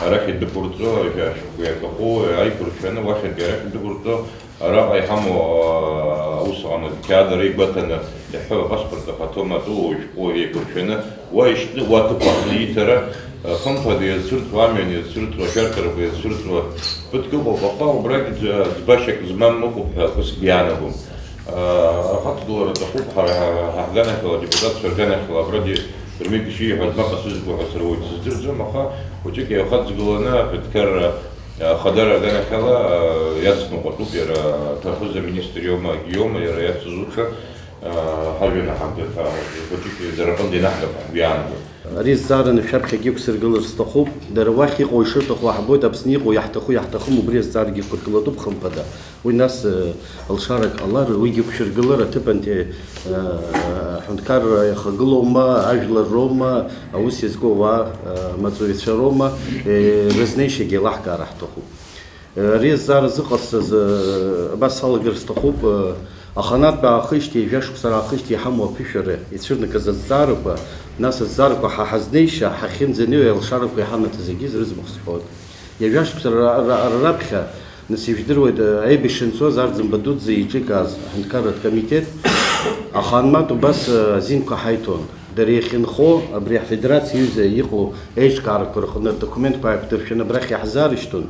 арахь идәықәырҵо, ашәҟәқәа иаҭаху аиқәыршәаны уахьынтәи арахь идәықәырҵо, араҟа иҳамоу, а, аус аҟны ақьаад ара игәаҭаны, иаҳҳәап, апаспорт ахаҭоума, атәылауаҩ шәҟәы еиқәыршәаны, уа ишьҭны, уа аҭыԥ аҟны ииҭара, а, хымԥада иазцәырҵуа, амҩан иазцәырҵуа, ашәарҭарақәа иазцәырҵуа ԥыҭк ыҟоуп, аха убрагь ӡ-, ӡбашьак змам ыҟоуп ҳәа акы сгәы иаанагом. А, ахаҵгылара аҭахуп, ҳара ҳа-, ҳа-, ҳганахьала, адепутатцәа рганахьала, абрагьы Дырмит ишиҳәаз мап ацәызго ҳәа сара уаҩ дсыздырӡом, аха хәыҷык еихаҵгыланы аҳәынҭқарра ахадара аганахьала, а, иацныҟәатәуп иара аҭахыз аминистр иоума, акгьы иоума, иара иацызуша, а, ҳажәҩан аҳамҭа, а, хәыҷык дара рҟынтә ианаҳгап ҳәа ҳгәы иаанагоит. Ари зҵаараны шәаԥхьагьы иқәсыргылар сҭахуп, дара уахь иҟоу ишырҭаху ҳбоит, Аԥсны иҟоу иаҳҭаху, иаҳҭахым убри азҵаарагьы иқәыргылатәуп хымԥада. Уи нас, э, лшарак ҟалар, уигьы иқәшәыргылар, аҭыԥанҭи, э, аҳәынҭқарра иахагылоума, ажәлар роума, аус иазку ауаа, э, маҵуҩцәа роума, э, рызнеишьагьы еилаҳкаара ҳҭахуп. Э, ари азҵаара зыҟасҵаз, э, абас салагар сҭахуп, э, аханатә аахижьҭеи, жәа-шықәса раахижьҭеи иҳамоу аԥышәара ицәырнагаз азҵаарақәа, нас азҵаарақәа ҳа ҳазнеишьа, ҳахьынӡанеиуа алшарақәа иҳанаҭо зегьы зрыӡбахә сҳәоит. Ҩажәа шықәса ра-, ра-, ра-, раԥхьа, нас ижәдыруеит, аибашьра анцоз Арӡынба дуӡӡа еиҿикааз аҳәынҭқарратә комитет, аха анмат убас, азинқәа ҳаиҭон. Дара иахьынхо, абри ҳфедерациа аҩыза иҟоу еиҿкаарақәа рҟны адокументқәа ааиқәдыршәаны абрахь иаҳзаарышьҭуан.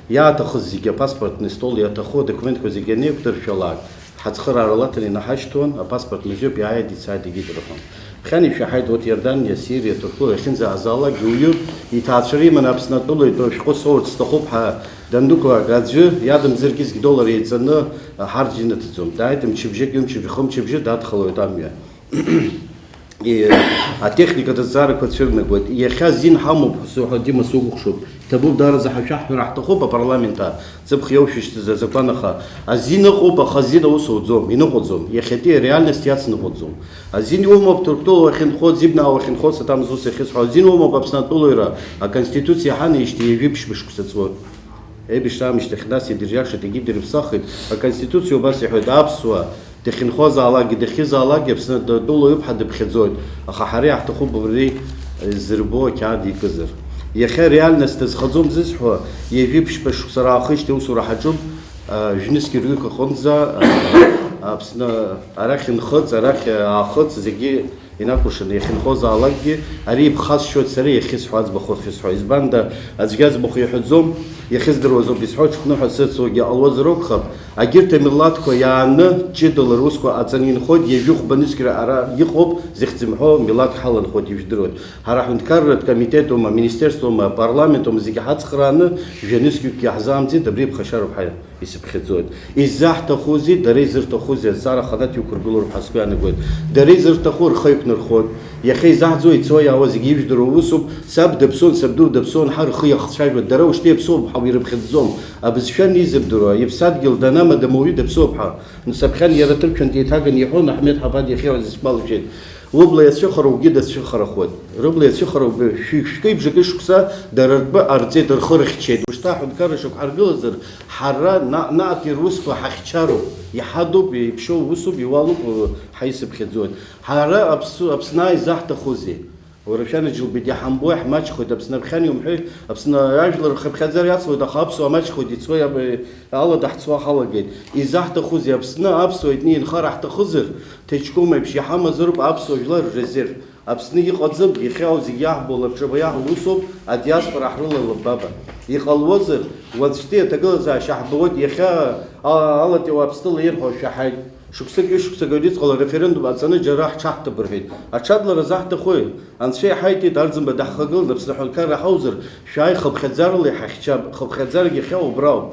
Иааҭахыз зегьы апаспортный стол иаҭаху адокументқәа зегьы анеиқәдыршәалак, ҳацхыраара лаҭаны инаҳашьҭуан, апаспорт музеиуп, иааит, ицааит, егьит рҳәон. Ԥхьан ишәаҳаит, урҭ Иорданиа, Сириа, Ҭырқәтәыла иахьынӡаазаалакгьы уаҩы иҭаацәара иманы Аԥсны атәыла итәоу ашәҟәы соурц сҭахуп ҳәа дандәықәлак, аӡәы иадамзаргьы зегь доллар еиҵаны ҳарҭ инаҭаӡом. Дааит мчыбжьык, ҩымчыбжьы, хымчыбжьы дадхалоит амҩа. И, атехникатә азҵаарақәа цәырнагоит. Иахьа азин ҳамоуп ҳәа суҳәо, Дима, сукәыхшоуп. Иҭабуп, даараӡа ҳашәаҳҳәара ҳҭахуп апарламент аҿы. Ҵыԥх иоушәышьҭыз азакәан, аха азин ыҟоуп, аха азин аус ауӡом, иныҟәаӡом. Иахьатәи ареальность иацныҟәаӡом. Азин иумоуп Ҭырқәтәыла уахьынхо, Ӡибнаа уахьынхо, саҭамыз ус иахьысҳәо. Азин иумоуп Аԥсны атәылаҩра аконституциа иҳанаижьҭеи ҩажәи ԥшьба шықәса ҵуеит. Аибашьра аамышьҭахь нас идырҩашеит, егьи дырԥсахит. Аконституциа убас иҳәоит, аԥсуа дахьынхозаалакгьы, дахьызаалакгьы Аԥсны атәылаҩуп ҳәа дыԥхьаӡоит, аха ҳара иаҳҭахуп убри зырбо ақьаад икызар. Иахьа ареальность дазхаӡом зысҳәо, ҩажәи ԥшьба шықәса раахижьҭеи аусура ҳаҿуп, а, жәнызқьи рҩык аҟынӡа, а, Аԥсны арахь нхыҵ, арахь аахыҵ, зегьы инакәыршаны иахьынхозаалакгьы, ари иԥхасшьоит сара иахьысҳәо, аӡбахә ахьысҳәо. Избанда, аӡәгьы аӡбахә иҳәаӡом, иахьыздыруазоуп исҳәо, ҽыԥныҳәа сыцуагьы ҟалуазар акәхап. Егьырҭ амилаҭқәа иааны ҷыдала русқәа аҵаны инхоит, ҩажәи хәба нызқьра ара иҟоуп, зыхьӡ зымҳәо милаҭк ҳаланхоит, ижәдыруеит. Ҳара аҳәынҭқарратә комитетума, аминистерствома, апарламентума зегьы ҳацхрааны, жәа нызқьҩыкгьы иаҳзаамҵит, абри иԥхашьароуп ҳәа исыԥхьаӡоит. Иззаҳҭахузеи, дара изырҭахузеи, азҵаара аханатә иқәыргылароуп ҳәа сгәы иаанагоит. Дара изырҭаху рхы иқәнархоит. Иахьа изаҳӡо ицо иаауа зегьы ижәдыруа усуп, саб даԥсуан, сабду даԥсуан ҳәа рхы иахцәажәоит. Дара уажәтәи иаԥсоуп ҳәа ирыԥхьаӡом. Абызшәа анизырдыруа, иԥсадгьыл данамада ауаҩы даԥсуоуп ҳәа. Саԥхьан иара ҭырқәшәан деиҭаганы иҳәон, Аҳмед Ҳабад иахьа исгәалашәеит. Убла иацәыхароугьы дацәыхарахоит. Рыбла иацәыхароугьы шәи-, шәкы-ибжакы шықәса дара ртәы ҟарҵеит, рхы рыхьчеит. Ушьҭа аҳәынҭқарра шықәҳаргылазар, ҳара на-, наҟтәи русқәа ҳахьчароуп, иҳадуп, еиԥшьоу усуп, иуалуп, ҳаисыԥхьаӡоит. Ҳара Аԥсу-, Аԥсны ааизаҳҭахузеи? Уара шәанаџьалбеит, иҳамбо иаҳмаҷхоит, Аԥсны аԥхьан иумҳәеи, Аԥсны ажәлар рхыԥхьаӡара иацлоит, аха аԥсуаа маҷхоит, ицо иаб-, алада ҳцуа ҳалагеит. Изаҳҭахузеи, Аԥсны аԥсуа итәны инхар ҳҭахызар, ҭаҷкәым еиԥш иҳамазароуп аԥсуа жәлар ррезерв. Аԥсны иҟаӡам, иахьа зегь иаҳбо лабҿаба иаҳу усоуп, адиаспора ҳрылалап, баба. Иҟалозар, уаҵәтәи аҭагылазаашьа ҳбауеит, иахьа а-, алатәи ауаа Аԥснынтәыла ирҳәо шәаҳаит. Шықәсык, ҩышықәсык аҩныҵҟала ареферендум ҟаҵаны џьара ҳҽаҳҭап рҳәеит. Аҽадлара заҳҭахуи? Анцәа иҳаиҭеит, Арӡынба даҳхагылан, Аԥсны аҳәынҭқарра ҳауазар, шәааи хыԥхьаӡарала иҳахьчап, хыԥхьаӡарагьы иахьа убра ауп.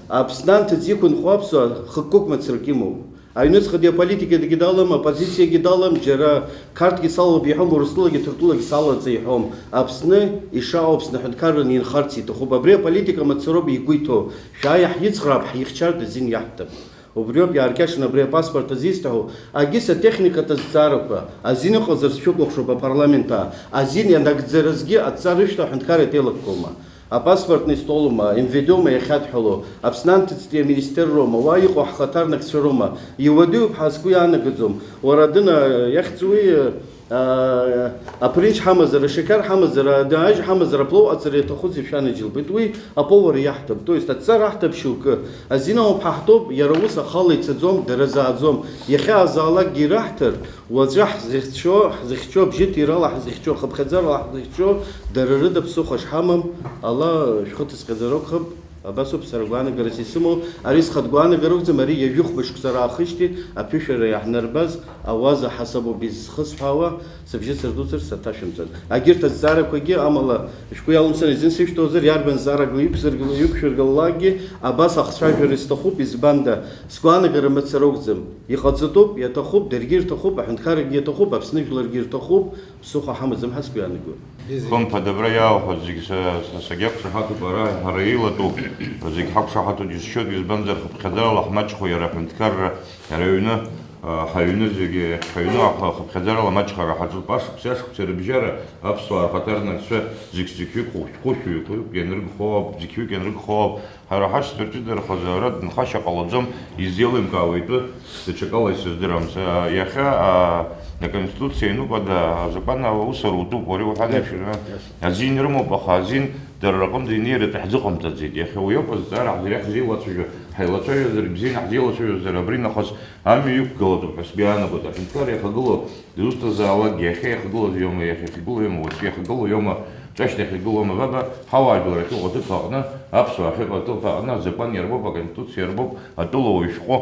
Аԥсны анҭыҵ иқәынхо аԥсуаа хықәкык мацарак имоуп. Аҩныҵҟатәи аполитикагьы далам, аоппозициагьы далам, џьара Қарҭгьы салалап иҳәом, Урыстәылагьы Ҭырқәтәылагьы салаӡа иҳәом. Аԥсны ишаау Аԥсны аҳәынҭқарраны инхарц иҭахуп. Абри аполитика мацароуп игәы иҭоу. Шәааи иаҳицхраап, ҳихьчартә азин иаҳҭап. Убриоуп иааркьаҿны абри апаспорт азы исҭаху, агьыс атехникатә азҵаарақәа, азин ыҟазарц шәыкәыхшоуп апарламент аа. Азин ианагӡаразгьы адҵа рышәҭа аҳәынҭқарратә еилакқәоума? Апаспортный столума, МВД-ума иахьадҳәало, Аԥсны анҭыҵтәи аминистерроума, уа иҟоу ҳхаҭарнакцәа роума, иуадаҩуп ҳәа сгәы иаанагаӡом. Уара, дына, иахьӡ уи, аа, аԥринч ҳамазар, ашьақар ҳамазар, адаажь ҳамазар, аплоу ҟаҵара иаҭахузеи шәанаџьалбеит, уи аповар иаҳҭап, то есть адҵа раҳҭап шьоукы. Азин ауп ҳаҳтәоуп, иара ус ахала ицаӡом, дара зааӡом. Иахьаазаалакгьы ираҳҭар, Уаҵәы ҳзыхьчо, ҳзыхьчо, абжьы ҭирала ҳзыхьчо, хыԥхьаӡарала ҳзыхьчо, дара рыда ԥсыхәа шҳамам, ала шәхы ҭызхьаӡар акәхап, абас ауп сара гәаанагарас исымоу, ари схатә гәаанагара акәӡам, ари ҩажәи хәба шықәса раахижьҭеи аԥышәара иаҳнарбаз ауаза ҳасаб ауп изхысҳәаауа, сыбжьы сырдуцарц саҭашәымҵан. Агьырҭ азҵаарақәагьы, амала, шәгәы иалымсыр, изин сышәҭозар, иарбан зҵаарак иқәзыргыл-, иқәшәыргылалакгьы, абас ахцәажәара исҭахуп, избанда, Сгәаанагара мацара акәӡам. Иҟаҵатәуп, иаҭахуп, даргьы ирҭахуп, аҳәынҭқаррагьы иаҭахуп, Аԥсны жәларгьы ирҭахуп, ԥсыхәа ҳамаӡам ҳәа сгәы иаанагоит. Хымԥада, абра иаауҳәо зегь са, са, сагьақәшаҳаҭуп, ара ҳара еилатәоуп, зегь ҳақәшаҳаҭуп, џьысшьоит, избанзар, хыԥхьаӡарала ҳмаҷхо иара аҳәынҭқарра, иара аҩны, а, ҳаҩны зегьы, ҳаҩны аха-, хыԥхьаӡарала амаҷхара ҳаҿуп, ашықәс, ашықәсқәа рыбжьара аԥсуаа рхаҭарнакцәа зегь зықьҩык хәышә-, хәышәҩык ианрыгхо ауп, зықьҩык ианрыгхо ауп. Ҳара ҳашьцәа рҿы дырхазаара нхашьа ҟалаӡом, изеилымкаауа итәы даҽакала исыздырам. Са иахьа, а, аконституциа иануп, ада, азакәан аусура утәуп, уара иуҳәан еиԥш, а, азин рымоуп, аха азин дара рҟынӡа инеира ҳзыҟамҵаӡеит. Иахьа уи ауп азҵаара ҳзы-, иахьзеилацәажәо, ҳаилацәажәозар, бзианы ҳзеилацәажәозар, абри нахыс амҩа иқәгылатәуп ҳәа сгәы иаанагоит. Аҳәынҭқар иахагылоу дызусҭазаалакгьы, иахьа иахагылоу иоума, иахьа иахагылоу иоума, уаҵәы иахагылоу иоума, ҿашьҭа иахагылоу иоума, баба, ҳауаажәлар ахьыҟоу аҭыԥ аҟны, аԥсуаа ахьыҟоу аҭыԥ аҟны азакәан иарбоуп, аконституциа иарбоуп, атәылауаҩ шәҟәы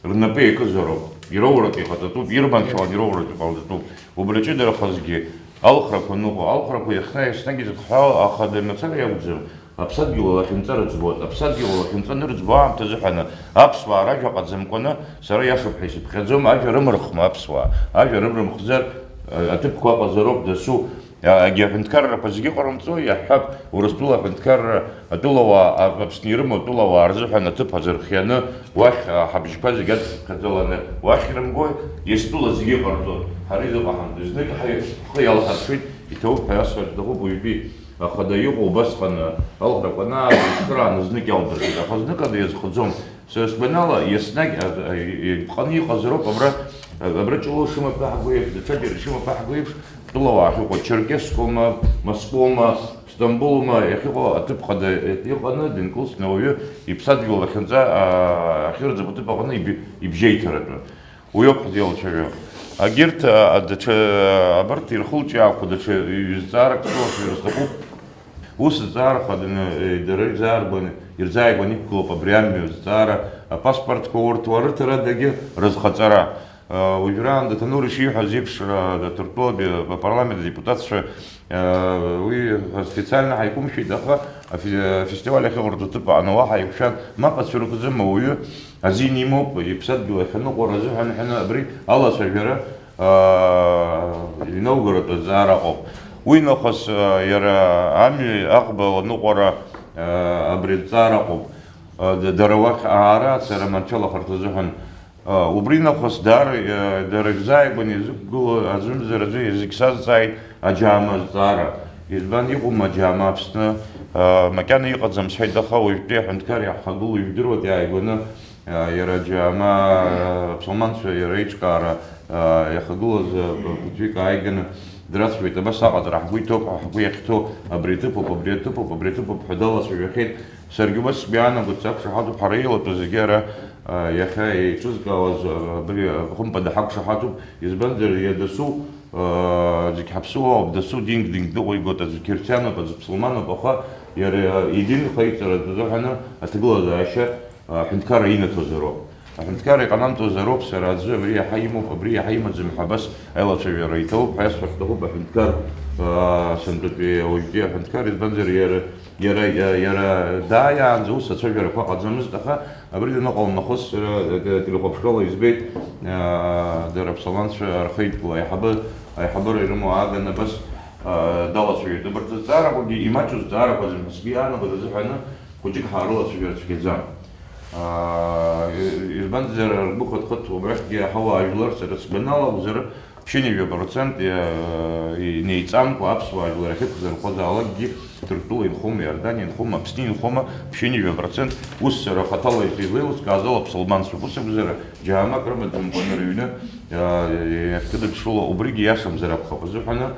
рнапы иакызароуп, ироурак иҟаҵатәуп, ирманшәалан ироурак иҟаҵатәуп. Убри аҿы дара хазгьы алхрақәа ныҟәо, алхрақәа иахьа еснагь изыхҳәаау ахада мацара иакәӡам. Аԥсадгьыл алахьынҵа рыӡбоит. Аԥсадгьыл алахьынҵа анырӡбо аамҭазы ҳәаны аԥсуаа ражәа ҟаӡамкәаны, сара иашоуп ҳәа исыԥхьаӡом, ажәа рымырхма аԥсуаа. Ажәа рымрымхзар, а, аҭыԥқәа ыҟазароуп дасу. А, агьи аҳәынҭқаррақәа зегьы ҟарымҵо, иаҳҳәап, Урыстәыла аҳәынҭқарра атәылауаа, а, Аԥсны ирымоу атәылауаа рзыҳәан аҭыԥ азырхианы, уахь, а, ҳабжьқәа зегьы адыԥхьаӡаланы уахь ирымгои, Урыстәыла зегьы ҟарҵоит. Ҳара изыҟаҳамҵо, знык ҳаи-, ҳхы иалҳаршеит, иҭабуп ҳәа иасҳәарц сҭахуп, уаҩтәи Ахада иҟоу убасҟан алхрақәа анааба ицхырааны знык иалдыршеит, аха зныкада иазхаӡом. Сара сгәанала, еснагь а, а, ипҟаны иҟазароуп абра, а, абра Ҷлоу шымаԥаҳго еиԥш, даҽаџьара ишымаԥаҳго еиԥш, тәылауаа ахьыҟоу, Черкесск аума, Москва аума, Стамбул аума, иахьыҟоу аҭыԥ хада иҟаны дынкылсны ауаҩы иԥсадгьыл ахьынҵа, а, ахьырӡып аҭыԥ аҟны иб-, ибжьеиҭаратәы. Уи ауп ҳзеилацәажәо. Агьырҭ, а, даҽа, а, абарҭ ирхылҿиаақәо даҽа ҩ-, зҵаарак сылашәар сҭахуп. Ус зҵаарахаданы, е, дара ирзааргон, ирзааигәан иқәгылоуп абри амҩа зҵаара, апаспортқәа урҭ уа рыҭарадагьы рызхаҵара. А, уажәраанӡа Ҭанур ишиҳәаз еиԥш, а, Ҭырқәтәылатәи апарламент адепутатцәа, а, уи специально ҳаиқәымшәеит, аха афи-, афестиваль ахьыҟарҵо аҭыԥ аҟны уаҳа еиқәшәан, мап ацәыркӡом ауаҩы. Азин имоуп, иԥсадгьыл ахьаныҟәара азыҳәан ҳәаны абри алацәажәара, аа, инаугаратәы азҵаара ыҟоуп. Уи нахыс, аа, иара амҩа аӷба ланыҟәара, аа, абри азҵаара ыҟоуп. Аа, д-, дара уахь аара ацара маншәалахарҭа азыҳәан, Убри нахыс даара, дара ирзааигәаны изықәгылоу аӡәымзар аӡәы зегь сазҵааит аџьаама азҵаара. Избан, иҟоума аџьаама Аԥсны? Макьана иҟаӡам сҳәеит, аха уажәтәи аҳәынҭқар иаҳхагылоу ижәдыруеит иааигәаны, иара аџьаама, аԥсылманцәа иара иҿкаара иахагылаз ԥыҭҩык ааиганы драцәажәеит, абас аҟаҵара ҳгәы иҭоуп, ҳгәы иахьҭоу абри аҭыԥуп, абри аҭыԥуп, абри аҭыԥуп ҳәа далацәажәахьеит. Саргьы убас сгәы иаанагоит, сақәшаҳаҭуп, ҳара еилатәаз зегьы ара, а, иахьа еиҿызкаауаз, а, абри, а, хымԥада ҳақәшаҳаҭуп, избанзар, иара дасу, а, зегь ҳаԥсуаауп, дасу динк-динк дыҟоу игоит, аӡә қьырсиануп, аӡә ԥсылмануп, аха иара, а, идин хаиҵара азыҳәаны аҭагылазаашьа, а, аҳәынҭқарра инаҭозароуп. Аҳәынҭқарра иҟанамҵозароуп, сара аӡәы абри иаҳа имоуп, абри иаҳа имаӡам ҳәа абас аилацәажәара иҭоуп ҳәа иасҳәар сҭахуп, аҳәынҭқар, а, сынтәатәи ауаҩтәи аҳәынҭқар, избанзар, иара Иара, иа-, иара дааиаанӡа ус ацәажәарақәа ҟаӡамызт, аха абри даныҟалом нахыс сара, э, телехәаԥшрала избеит, э, дара аԥсылманцәа рхеидкыла аиҳабы-, аиҳабыра ирымоу ааганы абас, э, далацәажәеит. Убарҭ азҵаарақәагьы имаҷу зҵаарақәаӡам ҳәа сгәы иаанагоит азыҳәаны хәыҷык ҳаарылацәажәар цәгьаӡам. Э, и-, избанзар, ргәы хыҭ-хыҭуа убрахьгьы ҳауаажәлар, сара сгәанала акәзар, Ԥшьынҩажәа процент иа-, инеиҵамкәа аԥсуаа жәлар ахьықәзырхозаалакгьы, Ҭырқәтәыла инхома, Иорданиа инхома, Аԥсны инхома, ԥшьынҩажәа процент ус сара хаҭала излеилыскааз ала аԥсылманцәоуп. Ус акәзар, џьаамак рымаӡамкәа рыҩны, иа-, иахькыдыԥшыло, убригьы иашамзар акәхап азыҳәаны,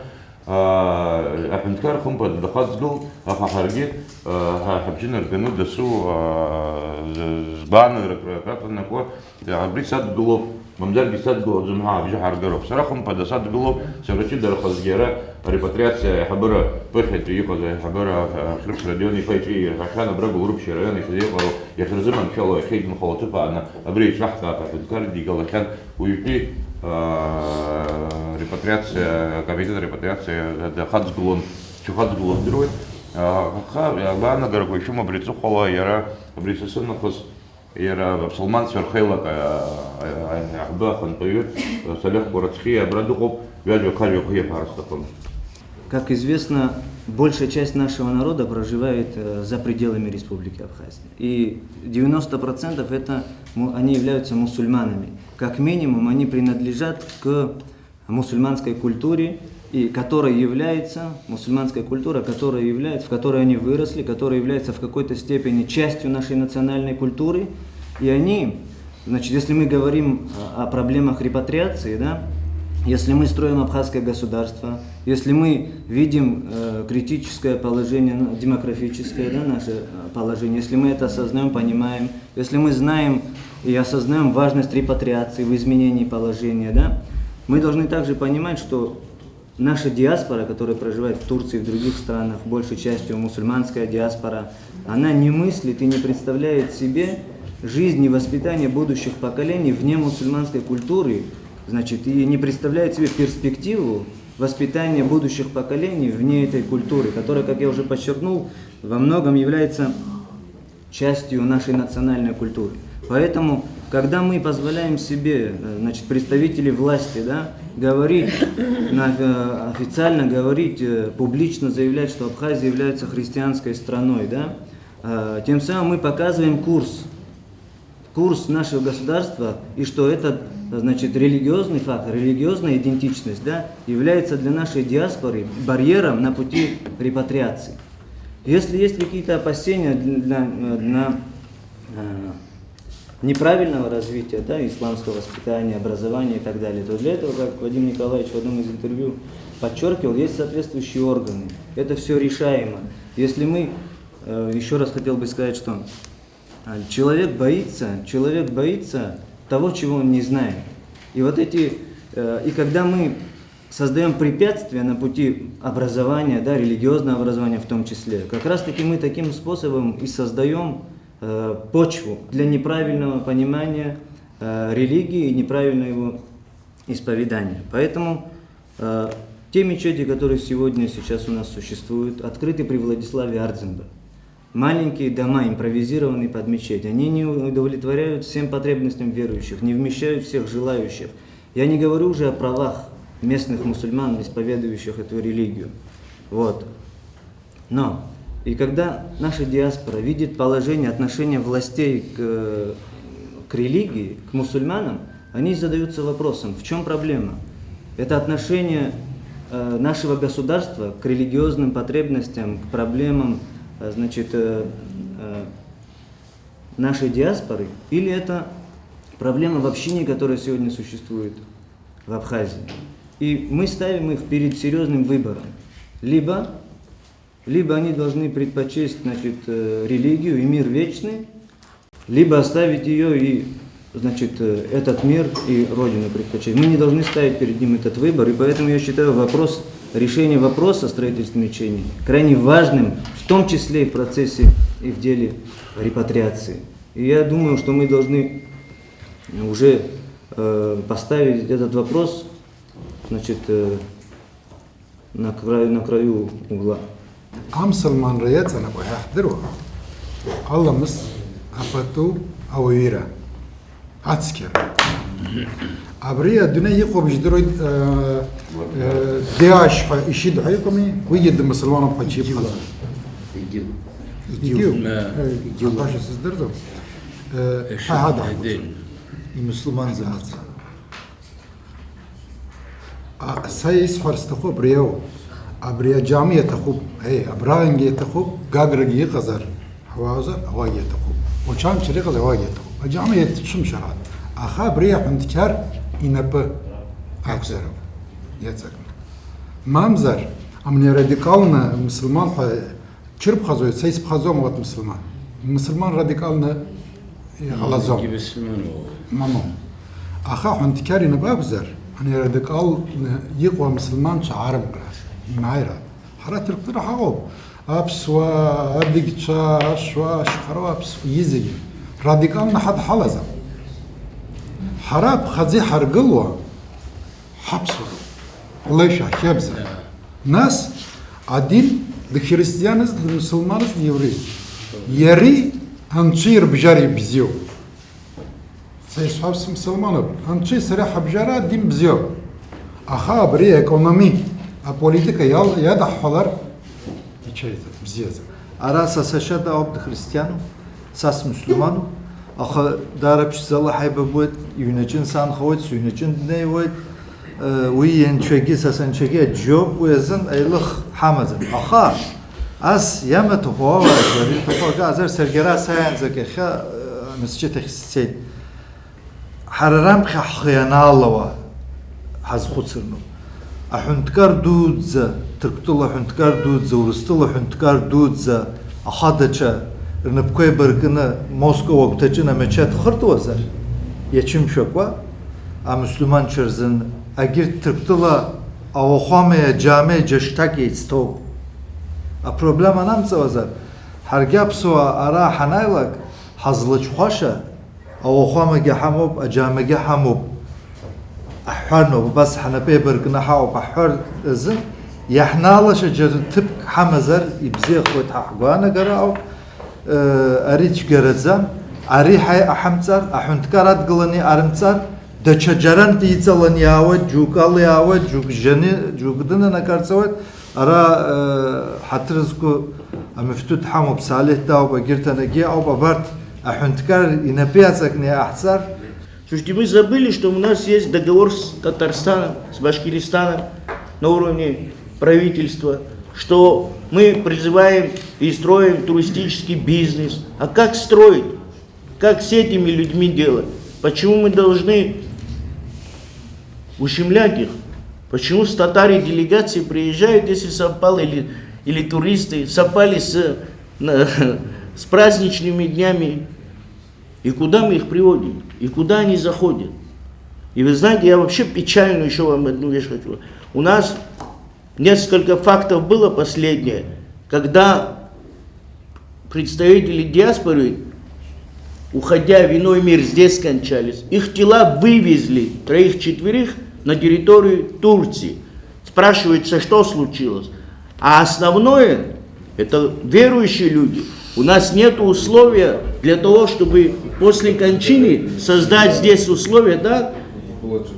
аа, аҳәынҭқар хымԥада дахаҵгылт, аха ҳаргьы, аа, ҳа-, ҳабжьы нарганы дасу, аа, з-, згәаанагарак раҭанакуа, Абри садгылоуп, мамзаргьы садгылаӡом ҳәа абжьы ҳаргароуп. Сара хымԥада садгылоуп, сара ҷыдарахазгьы ара арепатриациа аиҳабыра ԥыхьатәи иҟаз аиҳабыра Хьрыԥс Родион-иԥа иҿы ирҳахьан абра Гәылрыԥшь араион иахьазеиҟароу, иахьырзыманшәало, иахьеидынхало аҭыԥ ааны абри иҿаҳҵап ҳәа аҳәынҭқар идигалахьан. Уажәтәи, аа, репатриациа, акомитет арепатриациа дахаҵгылон, дшахаҵгыло здыруеит. Аха агәаанагарақәа ишәымоу абри аҵыхәала иара абри са сынахыс Иара аԥсылманцәа рхеилак, а, а, а, аиҳабы ахантәаҩы, а, Салих Кәарацхиа абра дыҟоуп, ҩажәа қажәақәа иҳәар сҭахын. Как известно, большая часть нашего народа проживает, э, за пределами Республики Абхазия. И девяносто процентов это му-, они являются мусульманами. Как минимум, они принадлежат к мусульманской культуре, и которая является, мусульманская культура, которая является, в которой они выросли, которая является в какой-то степени частью нашей национальной культуры, и они, значит, если мы говорим, а, о проблемах репатриации, да, если мы строим абхазское государство, если мы видим, э, критическое положение, ну, демографическое, да, наше, э, положение, если мы это осознаем, понимаем, если мы знаем и осознаем важность репатриации в изменении положения, да, мы должны также понимать, что наша диаспора, которая проживает в Турции и в других странах, большей частью мусульманская диаспора, она не мыслит и не представляет себе жизнь и воспитание будущих поколений вне мусульманской культуры, значит, и не представляет себе перспективу воспитания будущих поколений вне этой культуры, которая, как я уже подчеркнул, во многом является частью нашей национальной культуры. Поэтому, когда мы позволяем себе, э, значит, представителей власти, да, говорить, на, э, официально говорить, э, публично заявлять, что Абхазия является христианской страной, да, э, тем самым мы показываем курс, курс нашего государства, и что это, значит, религиозный фактор, религиозная идентичность, да, является для нашей диаспоры барьером на пути репатриации. Если есть какие-то опасения для, для, э, неправильного развития, да, исламского воспитания, образования и так далее, то для этого, как Вадим Николаевич в одном из интервью подчеркивал, есть соответствующие органы. Это все решаемо. Если мы, э, еще раз хотел бы сказать, что, а, человек боится, человек боится того, чего он не знает. И вот эти, э, и когда мы создаем препятствия на пути образования, да, религиозного образования в том числе, как раз-таки мы таким способом и создаем, э, почву для неправильного понимания, э, религии и неправильного его исповедания. Поэтому, э, те мечети, которые сегодня, сейчас у нас существуют, открыты при Владиславе Ардзинбе. Маленькие дома, импровизированные под мечеть, они не удовлетворяют всем потребностям верующих, не вмещают всех желающих. Я не говорю уже о правах местных мусульман, исповедующих эту религию. Вот. Но, и когда наша диаспора видит положение, отношение властей к, к религии, к мусульманам, они задаются вопросом, в чем проблема? Это отношение э, нашего государства к религиозным потребностям, к проблемам э, значит, э, э, нашей диаспоры, или это проблема в общине, которая сегодня существует в Абхазии. И мы ставим их перед серьезным выбором. Либо, либо они должны предпочесть значит, э, религию и мир вечный, либо оставить ее и значит, э, этот мир и Родину предпочесть. Мы не должны ставить перед ним этот выбор, и поэтому я считаю вопрос, решение вопроса строительства мечений крайне важным, в том числе и в процессе и в деле репатриации. И я думаю, что мы должны уже э, поставить этот вопрос значит, э, на, краю, на краю угла. Амсылманра иаҵанакуа ҳәа ҳдыруа, аламыс, апату, ауаҩыра, ацқьара. Абри адунеи иҟоуп, ижәдыруеит, э, э, Деаш ҳәа ишьит ҳәа иҟами, уигьы дымсылмануп ҳәа ачиԥхаӡом. Егьиу. Егьиу. Э, Егьиу. Абаша сыздырӡом. Э, ҳәа ҳадаҳгәыцәа. Имусульманӡам аца. А, са исҳәар сҭаху абри ауп. Абри аџьама иаҭахуп. Еи, абраагьы иаҭахуп, Гаграгьы иҟазар, ҳауаазар, ауаагьы иаҭахуп. Очамчра иҟаз ауаагьы иаҭахуп. Аџьама иаҭ-, ҽымшаран. Аха абри аҳәынҭқьар инапы акәзароуп. Иаҵакны. Мамзар, амни радикалны мусульман ҳәа Чырԥхаӡоит, са исԥхаӡом урҭ мусульман. Мусульман радикалны иҟалаӡом. Зегьы мусульмануп. Мамоу. Аха аҳәынҭқьар инапы акәзар, ани радикалны иҟоу амусульманцәа аарымкрас, имааира. Ҳара Ҭырқәтәыла ҳаҟоуп. Аԥсуаа, адыгьцәа, ашәуа, ашьхаруа, аԥсуа, изегьы. Радикалны ҳад ҳалаӡам. Ҳара аԥхаӡа иҳаргыло ҳаԥсуароуп. Леишәа, хьебза. Нас, адин, дхристианыз, дмусулманыз, диеврейыз. Иареи анцәеи рыбжьара ибзиоуп. Са исҳәап, сымсылмануп. Анцәеи сареи ҳабжьара адин бзиоуп. Аха абри аекономи, аполитика иал-, иадаҳҳәалар, ичаиӡам, бзиаӡам. Ара са сашьа дауп, дхристиануп, са смусулмануп, аха даара ԥшӡала ҳаибабоит, иҩнаҿы нсанхауеит, сыҩнаҿы днеиуеит, э, уи ианцәагьы, са санцәагьы аџьоуп, уи азын аилых ҳамаӡам. Аха ас иамаҭәахә ауазар, иаҭаху акы азар, саргьы ара сааиаанӡак иахьа, э, амсҷыҭ ахь сцеит. Ҳара раԥхьа ҳхы ианаалауа ҳазхәыцырноуп. Аҳәынҭқар дуӡӡа, Ҭырқәтәыла аҳәынҭқар дуӡӡа, Урыстәыла аҳәынҭқар дуӡӡа, ахадаҿа рнапқәа еибаркны Москва агәҭаҿы амечеҭ хыртуазар, иачымшәакәа, амусульманцәа рзын агьырҭ Ҭырқәтәыла ауахәамеи аџьамеи џьашҭак еицҭоуп. Апроблема анамҵауазар, ҳаргьы аԥсуаа ара ҳанааилак, ҳазлачхәаша, ауахәамагьы ҳамоуп, аџьамагьы ҳамоуп. Аҳәарноуп, убас ҳнапы еибаркны ҳаауп аҳәар азы, иаҳнаалаша џьара ҭыԥк ҳамазар ибзиахоит ҳәа ҳгәаанагара ауп. Э, ари цәгьараӡам, ари ҳа иҟаҳамҵар, аҳәынҭқар адгыланы иҟарымҵар, даҽа џьарантә иҵаланы иаауеит, џьоук ала иаауеит, џьоук жьаны, џьоук дынанакарҵауеит. Ара, э, ҳаҭыр зқәу амифтуҭ ҳамоуп, Салиҳ дауп, агьырҭ анагьы ауп, абарҭ аҳәынҭқар инапы иаҵакны иҟаҳҵар. Слушайте, мы забыли, что у нас есть договор с Татарстаном, с Башкиристаном на уровне правительства, что мы призываем и строим туристический бизнес. А как строить? Как с этими людьми делать? Почему мы должны ущемлять их? Почему с Татарией делегации приезжают, если совпало, или, или туристы совпали с, на, с праздничными днями? И куда мы их приводим? И куда они заходят? И вы знаете, я вообще печально еще вам одну вещь хочу. У нас несколько фактов было последнее, когда представители диаспоры, уходя в иной мир, здесь скончались. Их тела вывезли, троих-четверых, на территорию Турции. Спрашивается, что случилось. А основное, это верующие люди. У нас нет условия для того, чтобы после кончины создать здесь условия, да,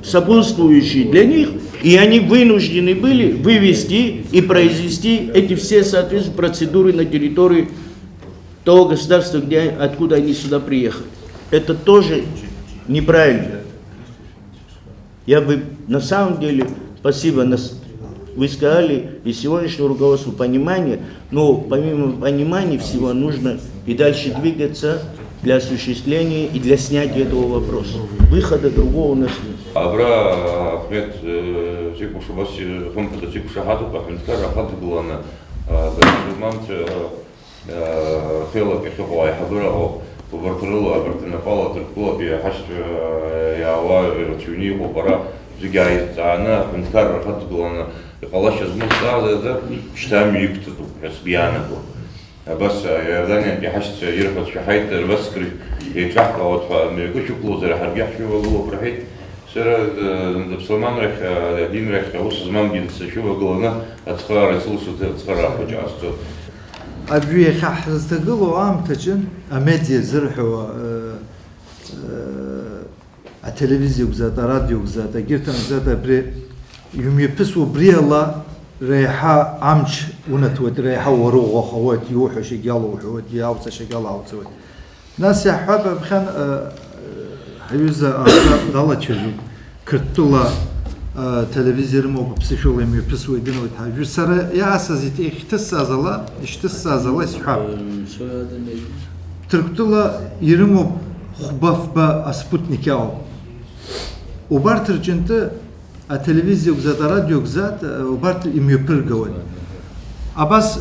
сопутствующие для них. И они вынуждены были вывести и произвести эти все соответствующие процедуры на территории того государства, где, откуда они сюда приехали. Это тоже Неправильно. Я бы на самом деле, спасибо, нас, вы сказали, и сегодняшнему руководству понимание, но помимо понимания всего нужно и дальше двигаться для осуществления и для снятия этого вопроса. Выхода другого у нас нет. Абра Ахмед, э, Зикушабас, э, хымԥада Зикушаҳаҭуп аҳәынҭқарра ахаҵгыланы, э, Баҭыр Мамцәа, э, Э, хеилак иахьыҟоу аиҳабыра ыҟоуп. Убарҭ рыла, абарҭ рнапала Ҭырқәтәылатәи аҳашьцәа, э, иаауа ирацәаҩны иҟоуп. Ара зегьы ааизҵааны, аҳәынҭқарра рхаҵгыланы, иҟалашьа змоу зҵаазар, шьҭа амҩа иқәҵатәуп ҳәа сгәы иаанагом. Абас, э, Иорданиантәи ҳашьцәа ирҳәоз шәаҳаит, рваск еиҿаҳкаауеит ҳәа, мҩакы шәықәлозар, ҳаргьы ҳшәывагылоуп рҳәеит. Сара, э, зынӡа аԥсылманрахь, э, адинрахь аус змамгьы сышәывагыланы ацхыраара исылшоз ацхыраара хәыҷы ҟасҵоит. Абри иахьа ҳзыҭагылоу аамҭаҿы амедиа зырҳәауа, э, э, ателевизиа акәзаат, арадио акәзаат, егьырҭ анкәзаат, абри имҩаԥысуа убри ала реиҳа амч унаҭоит, реиҳа уарыӷәӷәахауеит, иуҳәашьагь алоуҳәоит, иауҵашьагь алауҵауеит. Нас иаҳҳәап, аԥхьан, э, ҳаҩыза аӷа далацәажәеит, Қырҭтәыла, э, телевизиа рымоуп, аԥсышәала имҩаԥысуа идыруеит ҳажәы. Сара иаасыз ит-, ихьҭысҵаз ала, ишьҭысҵаз ала исҳәап. Ҭырқәтәыла ирымоуп хәба-фба аспутник иалоуп. Убарҭ рҿынтәы ателевизиа акәзаат, арадио акәзаат, э, убарҭ имҩаԥыргауеит. Абас,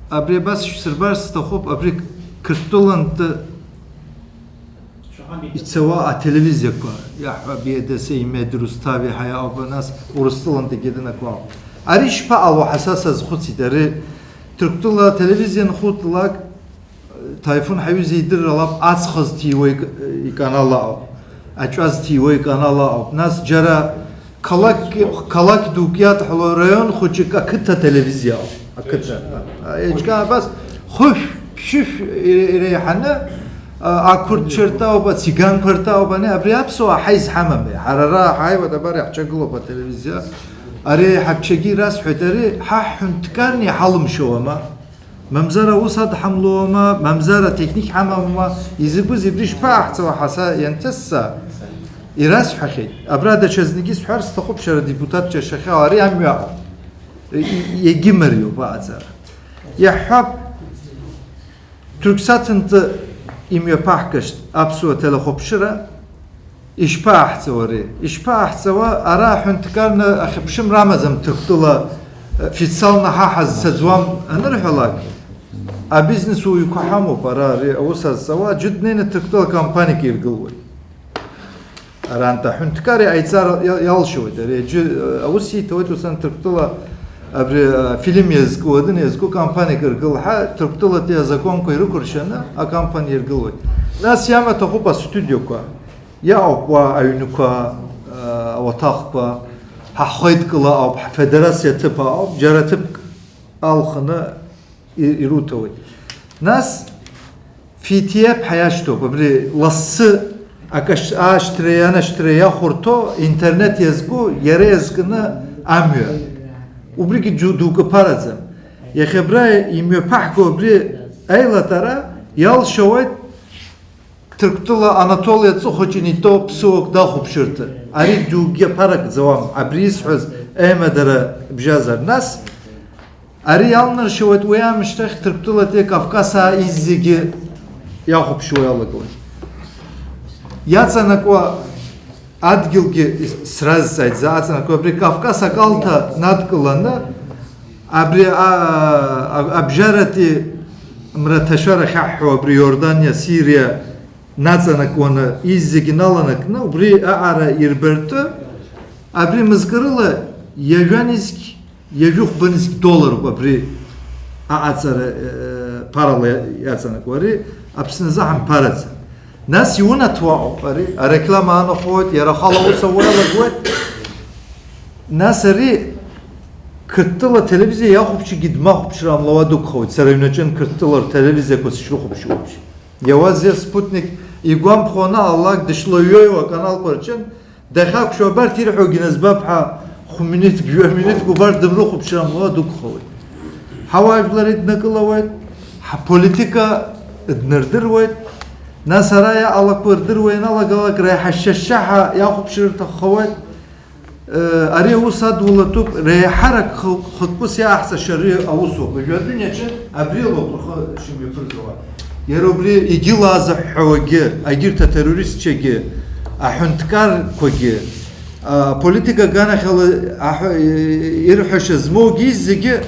абри абас шәсырбар сҭахуп, абри Қырҭтәылантәи ицауа ателевизиақәа, иаҳҳәап, Е Д С, Имед, Русҭаве ҳәа иҟоуп, нас Урыстәылантәигьы дынақәа ауп. Ари ишԥаҟало ҳәа са сазхәыцит, ари Ҭырқәтәыла ателевизиа анхәыҭлак, Ҭаифун ҳаҩыза идырра лап аҵх зҭиуа ик-, иканал ауп, аҿа зҭиуа иканал ауп, нас џьара қалақь, қалақь дук иадҳәалоу раион хәыҷык ақыҭа телевизиа ауп, ақыҭа. Еиҿкаа абас хәышә, ԥшьышә ире-, иреиҳаны, а, ақәырҭцәа ртәы ауп, ациганқәа ртәы ауп, ани абри аԥсуаа ҳаизҳамами? Ҳара ара ҳааиуеит, абар иаҳҿагылоуп ателевизиа. Ари аиҳабчагьы ирасҳәеит, ари ҳа ҳҳәынҭқарны иҳалымшауама? Мамзар аус адҳамлоуама, мамзар атехник ҳамамоума, изакәызеи абри шԥаҟаҳҵауа ҳәа са ианҭысса, ирасҳәахьеит. Абра даҽазныкгьы сҳәар сҭахуп, шәара адепутатцәа шахьала, ари амҩа, и-, и-, иагьымариоуп аҟаҵара. Иаҳҳәап, Ҭырқәсаҭнтәи имҩаԥаҳгашт аԥсуа телехәаԥшыра, ишԥаҟаҳҵауа ари? Ишԥаҟаҳҵауа, ара аҳәынҭқарны ахьыԥшымра амаӡам Ҭырқәтәыла, э, официалны ҳа ҳазцаӡуам анырҳәалак, абизнес уаҩқәа ҳамоуп ара ари аус азҵауа, аӡәы днеины Ҭырқәтәыла компаниак иргылоит. Арантә аҳәынҭқар иҟаиҵар иа-, иалшоит, ари аӡәы, э, аус иҭауеит, ус ан Ҭырқәтәыла абри, э, афильм иазку, адын иазку компаниак ргылҳәа, Ҭырқәтәылатәи азакәанқәа ирықәыршьаны акомпаниа иргылоит. Нас иамаҭәахәуп астудиақәа, иаауп уа аҩнқәа, э, ауаҭахқәа, ҳахеидкыла ауп, ҳфедерациа ҭыԥ ауп, џьара ҭыԥк алхны и-, ируҭауеит. Нас Фитиеп ҳәа иашьҭоуп, абри лассы акашь-, аашьҭра, анашьҭра иахәарҭоу, интернет иазку, иара иазкны амҩа. Убригьы џьу-, дукы ԥараӡам. Иахьа абра имҩаԥаҳго абри аилатәара иалшауеит Ҭырқәтәыла Анатоли аҵыхәаҿы инитәоу ԥсыуак дахәаԥшырҭа. Ари џьоукгьы аԥаракӡауам, абри исҳәаз аимадара бжьазар. Нас Ари иалнаршьауеит уи аамышьҭахь Ҭырқәтәылатәи Кавказаа изегьы иахәаԥшуа иалагылан. Иаҵанакуа адгьылгьы сразҵааит, за аҵанакуа абри Кавказ акалҭа надкыланы, абри, а, а, абжьаратәи мраҭашәара ахьаҳҳәо абри Иорданиа, Сириа, наҵанакуаны, изегьы наланакны, убри аҟара ирбартәы, абри мызкы рыла ҩажәа нызқь, ҩажәи хәба нызқь долларуп абри аҟаҵара, э, ԥарала иаҵанакуа. Ари Аԥсназы ҳамԥараӡам. Нас иунаҭуаауп ари, ареклама аанахәоит, иара ахала аус ауа иалагоит. Нас ари Қырҭтәыла телевизиа иахәаԥшуагьы дмахәаԥшрам, лауа дықәхоит, сара ҩнаҿын Қырҭтәыла ртелевизиақәа сышрыхәаԥшуа. Иауазеи аспутник, игәамԥхо анаҟалалак дышлоҩоиуа аканалқәа рҿын, дахьақәшәо абарҭ ирҳәогьы назбап ҳәа хә-минуҭк, жәа-минуҭк убарҭ дымрыхәаԥшрам, уа дықәхауеит. Ҳауаажәлар иднакылауеит, ҳаполитика днардыруеит, Нас ара иаҟалақәо рдыруа ианалагалак, реиҳа шьашьшьаҳәа иахәаԥшыр рҭаххауеит. Э, ари аус адулатәуп, реиҳарак хы-, хықәкыс иааҳҵаша ари аусоуп. Уажәы адунеи аҿы абри лоуп рхы шымҩаԥыргауа. Иара убри игьылаа зыҳәҳәауагьы, агьырҭ атеррористцәагьы, аҳәынҭқарқәагьы, аполитика аганахьала аҳәа-, ирҳәаша змоугьы зегьы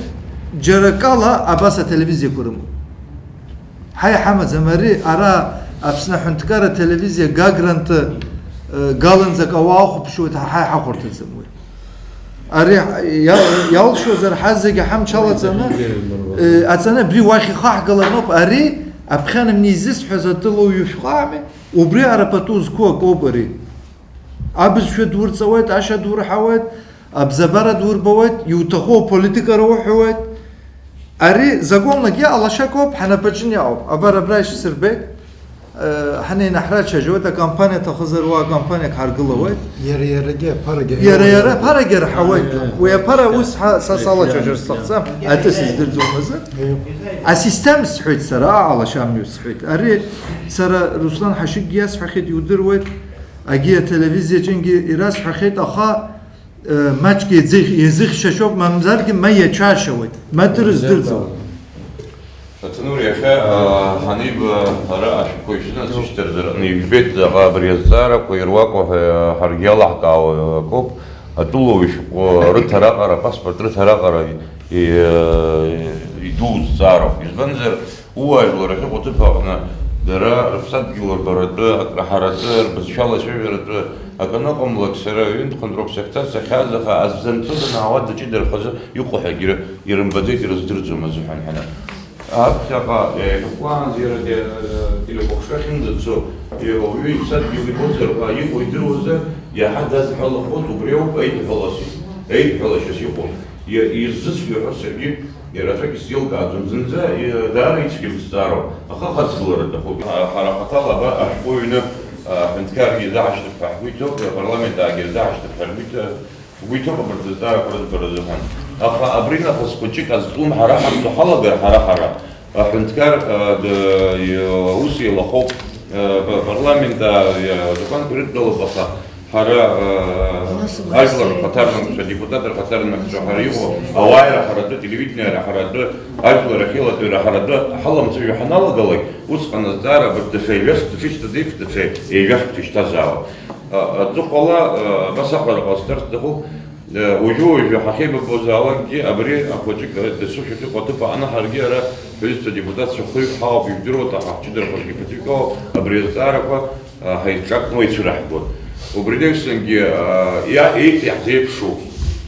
џьара акала абас ателевизиақәа рымоуп. Ҳа иҳамаӡам ари, ара Аԥсны аҳәынҭқарра ателевизиа Гагранты, э, галанӡак ауаа ахәаԥшуеит, ҳа, ҳа иҳахәарҭаӡам уи. Ари иа-, иалшозар, ҳа зегьы ҳамч алаҵаны, э, аҵаны абри уахь ихаҳгаланоуп. Ари аԥхьанамни изысҳәаз атәылауаҩы шәҟәами, убри ара пату зқәу акоуп ари. Абызшәа ду рҵауеит, ашьа ду рҳауеит, абзабара ду рбауеит, иуҭаху аполитика руҳәауеит. Ари законлагьы алашак ауп, ҳанапаҿы иҟоуп. Абар абра ишәсырбеит, э, ҳанеины ҳрацәажәоит, акомпаниа аҭахызар уа акомпаниак ҳаргылауеит. Иара иарагьы аԥарагьы Иара иара аԥарагьы рҳауеит. Уи аԥара ус ҳа-, са салацәажәар сҭахӡам, атәы сыздырӡом азы. Асистема сҳәеит сара, алашамҩа сҳәеит. Ари сара Руслан Ҳашигьы иасҳәахьеит, иудыруеит, агьи ателевизиаҿынгьы ирасҳәахьеит, аха, э, маҷк еизых-, еизыхьшьашьоуп, мамзаргьы ма иацәашьауеит, ма дырыздырӡом. Аҭанур иахьа, а, ҳаниба, ара ашәҟәқәа ишәынаҵышьҭырзар, ижәбеит заҟа абри азҵаарақәа ируакуа ҳәа ҳаргьы иалаҳкаауа акоуп, атәылауаҩ шәҟәы рыҭара аҟара, апаспорт рыҭара аҟара и-, и-, идуу зҵаароуп. Избанзар, ууаажәлар ахьыҟоу аҭыԥ аҟны дара рыԥсадгьыл рбаратәы, акраҳаратәы, рбызшәала ацәажәаратәы акы аныҟамлак, сара ҩынтә-хынтә роуп сахьцаз, сахьааз, аха аӡә данцоз анаауа дыҷыдарахазы иҟоу ҳәагьы ирымбаӡеит, ирыздырӡом азыҳәан ҳәа. Аԥхьаҟа иахьакәаанӡа иара те-, телехәаԥшра ахьынӡацо, уаҩы иԥсадгьыл ибозар ҳәа иҟоу идыруазар, иаҳа дазҳәалахоит, убри ауп еидҳәалас, еидҳәалашьас иҟоу. Иа-, иззысҳәо ҳәа саргьы иара аӡәк исзеилкааӡом. Зынӡа, и-, даара ицәгьам зҵаароуп, аха ахаҵгылара аҭахуп. Ҳа-, ҳара хаҭала абар ашәҟәы ҩны, а, аҳәынҭқаргьы ирзаҳашьҭып ҳәа ҳгәы иҭоуп, апарламентаагьы ирзаҳашьҭып ҳәа ргәы иҭ-, ргәы иҭоуп абарҭ азҵаарақәа рыӡбара азыҳәан. Аха абри нахыс хәыҷык азҿлымҳара ҳамҭо ҳалагар ҳара-ҳара, аҳәынҭқар, а, д-, и-, аус еилахоуп, а, п-, парламент, а, и-, азакәанқәа ирыдтәалоуп, аха ҳара, а, ажәлар рхаҭарнакцәа, адепутат рхаҭарнакцәа ҳара иҟоу, ауааира ҳаратәы, телевидение ҳаратәы, ажәлар ахьеилатәара ҳаратәы ҳаламцәажәо ҳаналагалак, усҟан азҵаара абарҭ даҽа ҩажәа шықәса шышьҭаз еиԥш, даҽа ҩажәа шықәса ишьҭазаауа. А, аҵыхәала, а, абас аҟара ҟасҵар сҭахуп, а, уажәы-уажәы ҳахьеибабозаалакгьы абри ахәыҷык, а, дасу шәахьыҟоу аҭыԥ аҟны ҳаргьы ара ҳҩызцәа депутатцәа хҩык ҳауп, ижәдыруа, аха ҳҷыдарақәагьы ԥыҭҩык ауп, абри азҵаарақәа, а, ҳаицҿакны уаҩ ицәыраҳгон. Убри анаҩсангьы, а, иа-, еиҭ иаҳзеиԥшу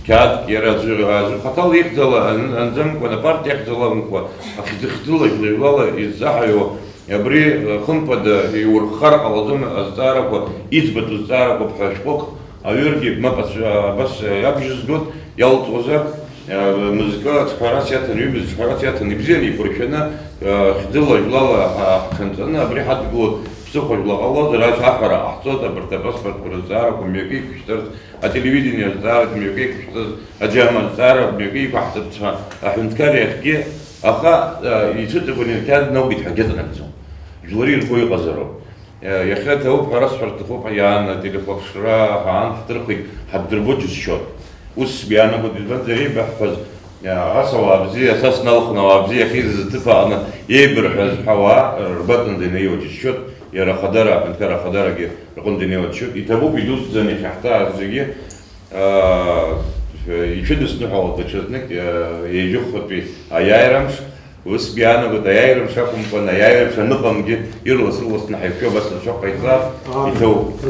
қьаадк иара аӡәы, аӡәы хаҭала ихьӡала ан-, анӡамкәан, апартиа ихьӡала акәымкәа, ахьӡ-, хьӡыла, жәлеҩлала иззаҳаҩуа, абри, а, хымԥада, иурххар ҟалаӡом азҵаарақәа, иӡбатәу зҵаарақәоуп ҳәа шәҟәык, аҩыргьы мап ацәа-, абас иабжьызгоит, иалҵуазар, а, мызкы ацәҳәарас иаҭан, ҩымз ацәҳәарас иаҭан, ибзианы еиқәыршәаны, а, хьӡыла, жәлала ҳа-, ҳҽанҵаны абри ҳадгылоит. Ԥсыхәа жәла ҟалозар, ас аҳәара ҟаҳҵоит, абарҭ апаспортқәа рызҵаарақәа мҩакы иқәышәҵарц, ателевидение азҵаарақәа мҩакы иқәышәҵарц, аџьаама азҵаарақәа мҩакы иқәаҳҵарц ҳәа, аҳәынҭқар иахьгьы, аха, а, ицәыҵакуан, иахьа днаугеит ҳәагьы аҵанакӡом. Жәлари ргәы иҟазароуп. Иа-, иахьа ҭабуп ҳәа расҳәар рҭахуп, ҳаиаан, ателехәаԥшра ҳаан ҳдырхит, ҳаддырбо џьысшьоит. Ус сгәы иаанагоит, избанзар, еибаҳҳәаз, иа-, ас ауаа бзиа, са сналхны ауаа бзиа ахьеизаз аҭыԥ аҟны еибырҳәаз ҳәа ауаа ргәаҵанӡа инеиуа џьысшьоит, иара ахадара, аҳәынҭқар ахадарагьы рҟынӡа инеиуа џьысшьоит. Иҭабуп идуӡӡаны иахьаҳҭааз зегьы, аа, ишәыдысныҳәалоит даҽазнык, иа-, ҩажәихәатәи аиааирамш, Ус иаанагоит, аиааира мшакәымкәан, аиааира мш аныҟамгьы, ирлас-ирласны ҳаиқәшәо абас анцәа ҟаиҵар, иҭоуп.